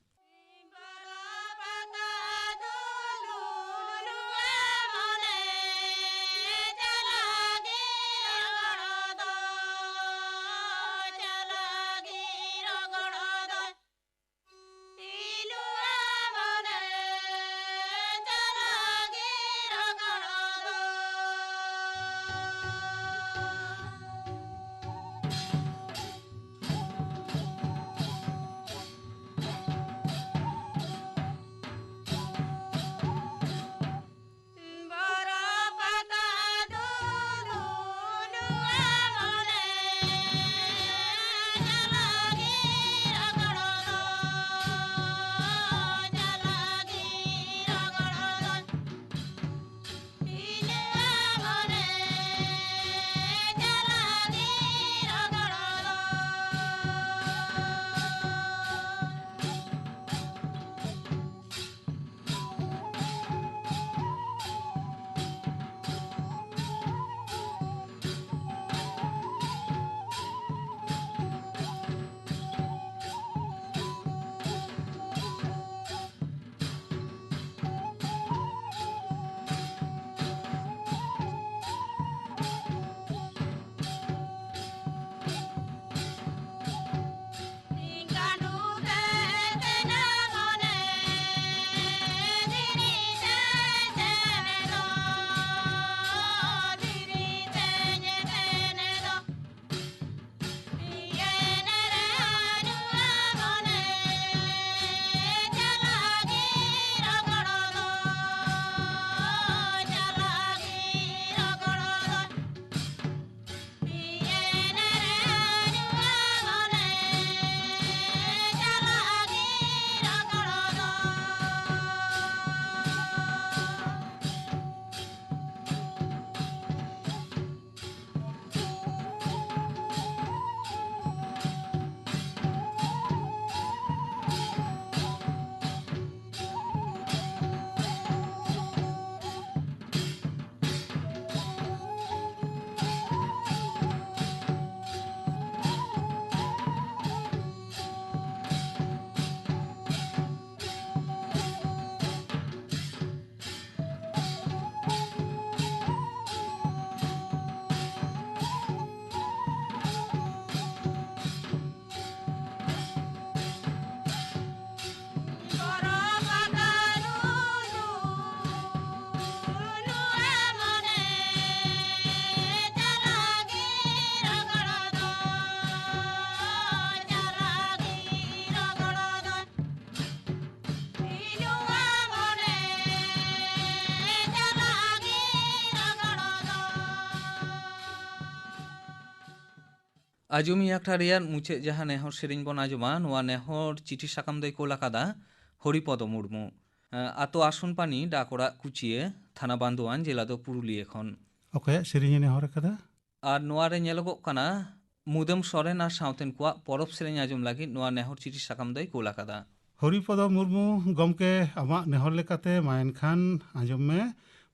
ᱟᱸᱡᱚᱢᱤᱭᱟᱹ ᱟᱠᱷᱲᱟ ᱨᱮᱭᱟᱜ ᱢᱩᱪᱟᱹᱫ ᱡᱟᱦᱟᱸ ᱱᱮᱦᱚᱨ ᱥᱮᱨᱮᱧ ᱵᱚᱱ ᱟᱸᱡᱚᱢᱟ, ᱱᱚᱣᱟ ᱱᱮᱦᱚᱨ ᱪᱤᱴᱷᱤ ᱥᱟᱠᱟᱢ ᱫᱚᱭ ᱠᱳᱞ ᱟᱠᱟᱫᱟ ᱦᱚᱨᱤᱯᱚᱫᱚ ᱢᱩᱨᱢᱩ᱾ ᱟᱸ, ᱟᱛᱳ ᱟᱥᱚᱱ ᱯᱟᱱᱤ, ᱰᱟᱠ ᱚᱲᱟᱜ ᱠᱩᱪᱤᱭᱟᱹ, ᱛᱷᱟᱱᱟ ᱵᱟᱱᱫᱩᱣᱟᱱ, ᱡᱮᱞᱟ ᱫᱚ ᱯᱩᱨᱩᱞᱤᱭᱟᱹ ᱠᱷᱚᱱ᱾ ᱚᱠᱚᱭᱟᱜ ᱥᱮᱨᱮᱧ ᱮ ᱱᱮᱦᱚᱨ ᱟᱠᱟᱫᱟ? ᱟᱨ ᱱᱚᱣᱟ ᱨᱮ ᱧᱮᱞᱚᱜᱚᱜ ᱠᱟᱱᱟ, ᱢᱩᱫᱟᱹᱢ ᱥᱚᱨᱮᱱ ᱟᱨ ᱥᱟᱶᱛᱮᱱ ᱠᱚᱣᱟᱜ ᱯᱚᱨᱚᱵᱽ ᱥᱮᱨᱮᱧ ᱟᱸᱡᱚᱢ ᱞᱟᱹᱜᱤᱫ ᱱᱚᱣᱟ ᱱᱮᱦᱚᱨ ᱪᱤᱴᱷᱤ ᱥᱟᱠᱟᱢ ᱫᱚᱭ ᱠᱳᱞ ᱟᱠᱟᱫᱟ᱾ ᱦᱚᱨᱤᱯᱚᱫᱚ ᱢᱩᱨᱢᱩ ᱜᱚᱢᱠᱮ, ᱟᱢᱟᱜ ᱱᱮᱦᱚᱨ ᱞᱮᱠᱟᱛᱮ ᱢᱟ ᱮᱱᱠᱷᱟᱱ ᱟᱸᱡᱚᱢ ᱢᱮ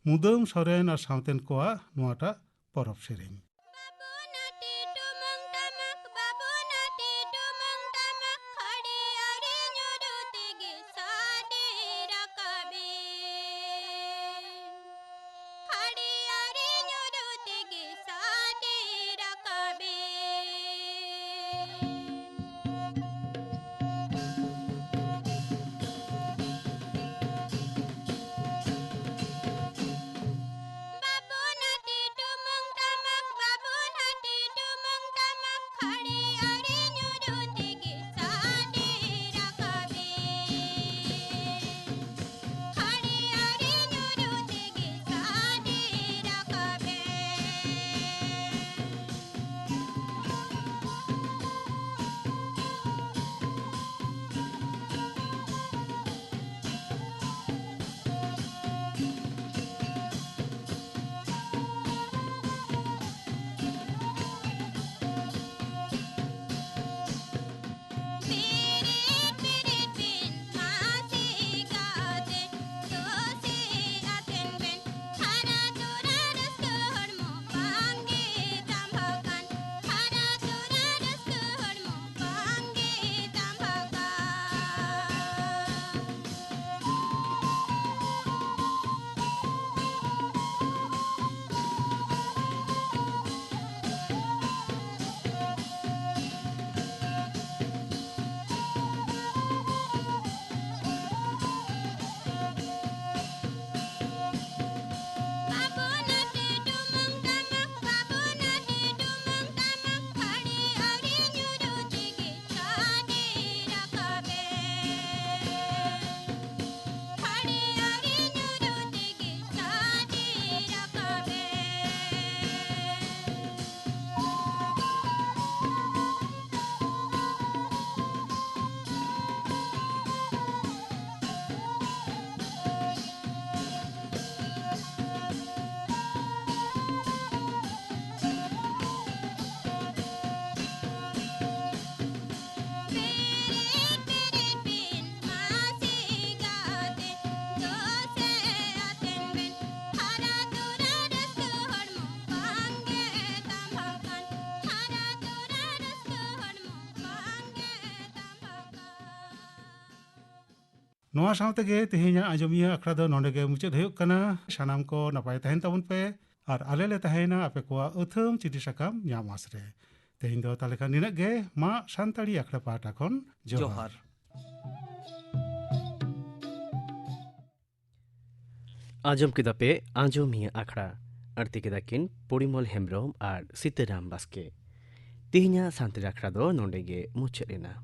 ᱢᱩᱫᱟᱹᱢ ᱥᱚᱨᱮᱱ ᱟᱨ ᱥᱟᱶᱛᱮᱱ ᱠᱚᱣᱟᱜ ᱱᱚᱣᱟᱴᱟᱜ ᱯᱚᱨᱚᱵᱽ ᱥᱮᱨᱮᱧ᱾ ᱱᱚᱣᱟ ᱥᱟᱶ ᱛᱮᱜᱮ ᱛᱮᱦᱮᱧᱟᱜ ᱟᱸᱡᱚᱢᱤᱭᱟᱹ ᱟᱠᱷᱲᱟ ᱫᱚ ᱱᱚᱰᱮ ᱜᱮ ᱢᱩᱪᱟᱹᱫ ᱦᱩᱭᱩᱜ ᱠᱟᱱᱟ᱾ ᱥᱟᱱᱟᱢ ᱠᱚ ᱱᱟᱯᱟᱭ ᱛᱟᱦᱮᱱ ᱛᱟᱵᱚᱱ ᱯᱮ, ᱟᱨ ᱟᱞᱮ ᱞᱮ ᱛᱟᱦᱮᱸᱭᱮᱱᱟ ᱟᱯᱮ ᱠᱚᱣᱟᱜ ᱟᱹᱛᱷᱟᱹᱢ ᱪᱤᱴᱷᱤ ᱥᱟᱠᱟᱢ ᱧᱟᱢ ᱟᱸᱥ ᱨᱮ᱾ ᱛᱮᱦᱮᱧ ᱫᱚ ᱛᱟᱦᱞᱮ ᱠᱷᱟᱱ ᱱᱤᱱᱟᱹᱜ ᱜᱮ᱾ ᱢᱟ ᱥᱟᱱᱛᱟᱲᱤ ᱟᱠᱷᱲᱟ ᱯᱟᱦᱴᱟ ᱠᱷᱚᱱ ᱡᱚᱦᱟᱨ᱾ ᱡᱚᱦᱟᱨ᱾ ᱟᱸᱡᱚᱢ ᱠᱮᱫᱟ ᱯᱮ ᱟᱸᱡᱚᱢᱤᱭᱟᱹ ᱟᱠᱷᱲᱟ᱾ ᱟᱹᱲᱛᱤ ᱠᱮᱫᱟ ᱠᱤᱱ ᱯᱚᱨᱤᱢᱚᱞ ᱦᱮᱢᱵᱨᱚᱢ ᱟᱨ ᱥᱤᱛᱟᱹᱨᱟᱢ ᱵᱟᱥᱠᱮ᱾ ᱛᱮᱦᱮᱧᱟᱜ ᱥᱟᱱᱛᱟᱲᱤ ᱟᱠᱷᱲᱟ ᱫᱚ ᱱᱚᱰᱮ ᱜᱮ ᱢᱩᱪᱟᱹᱫ ᱮᱱᱟ᱾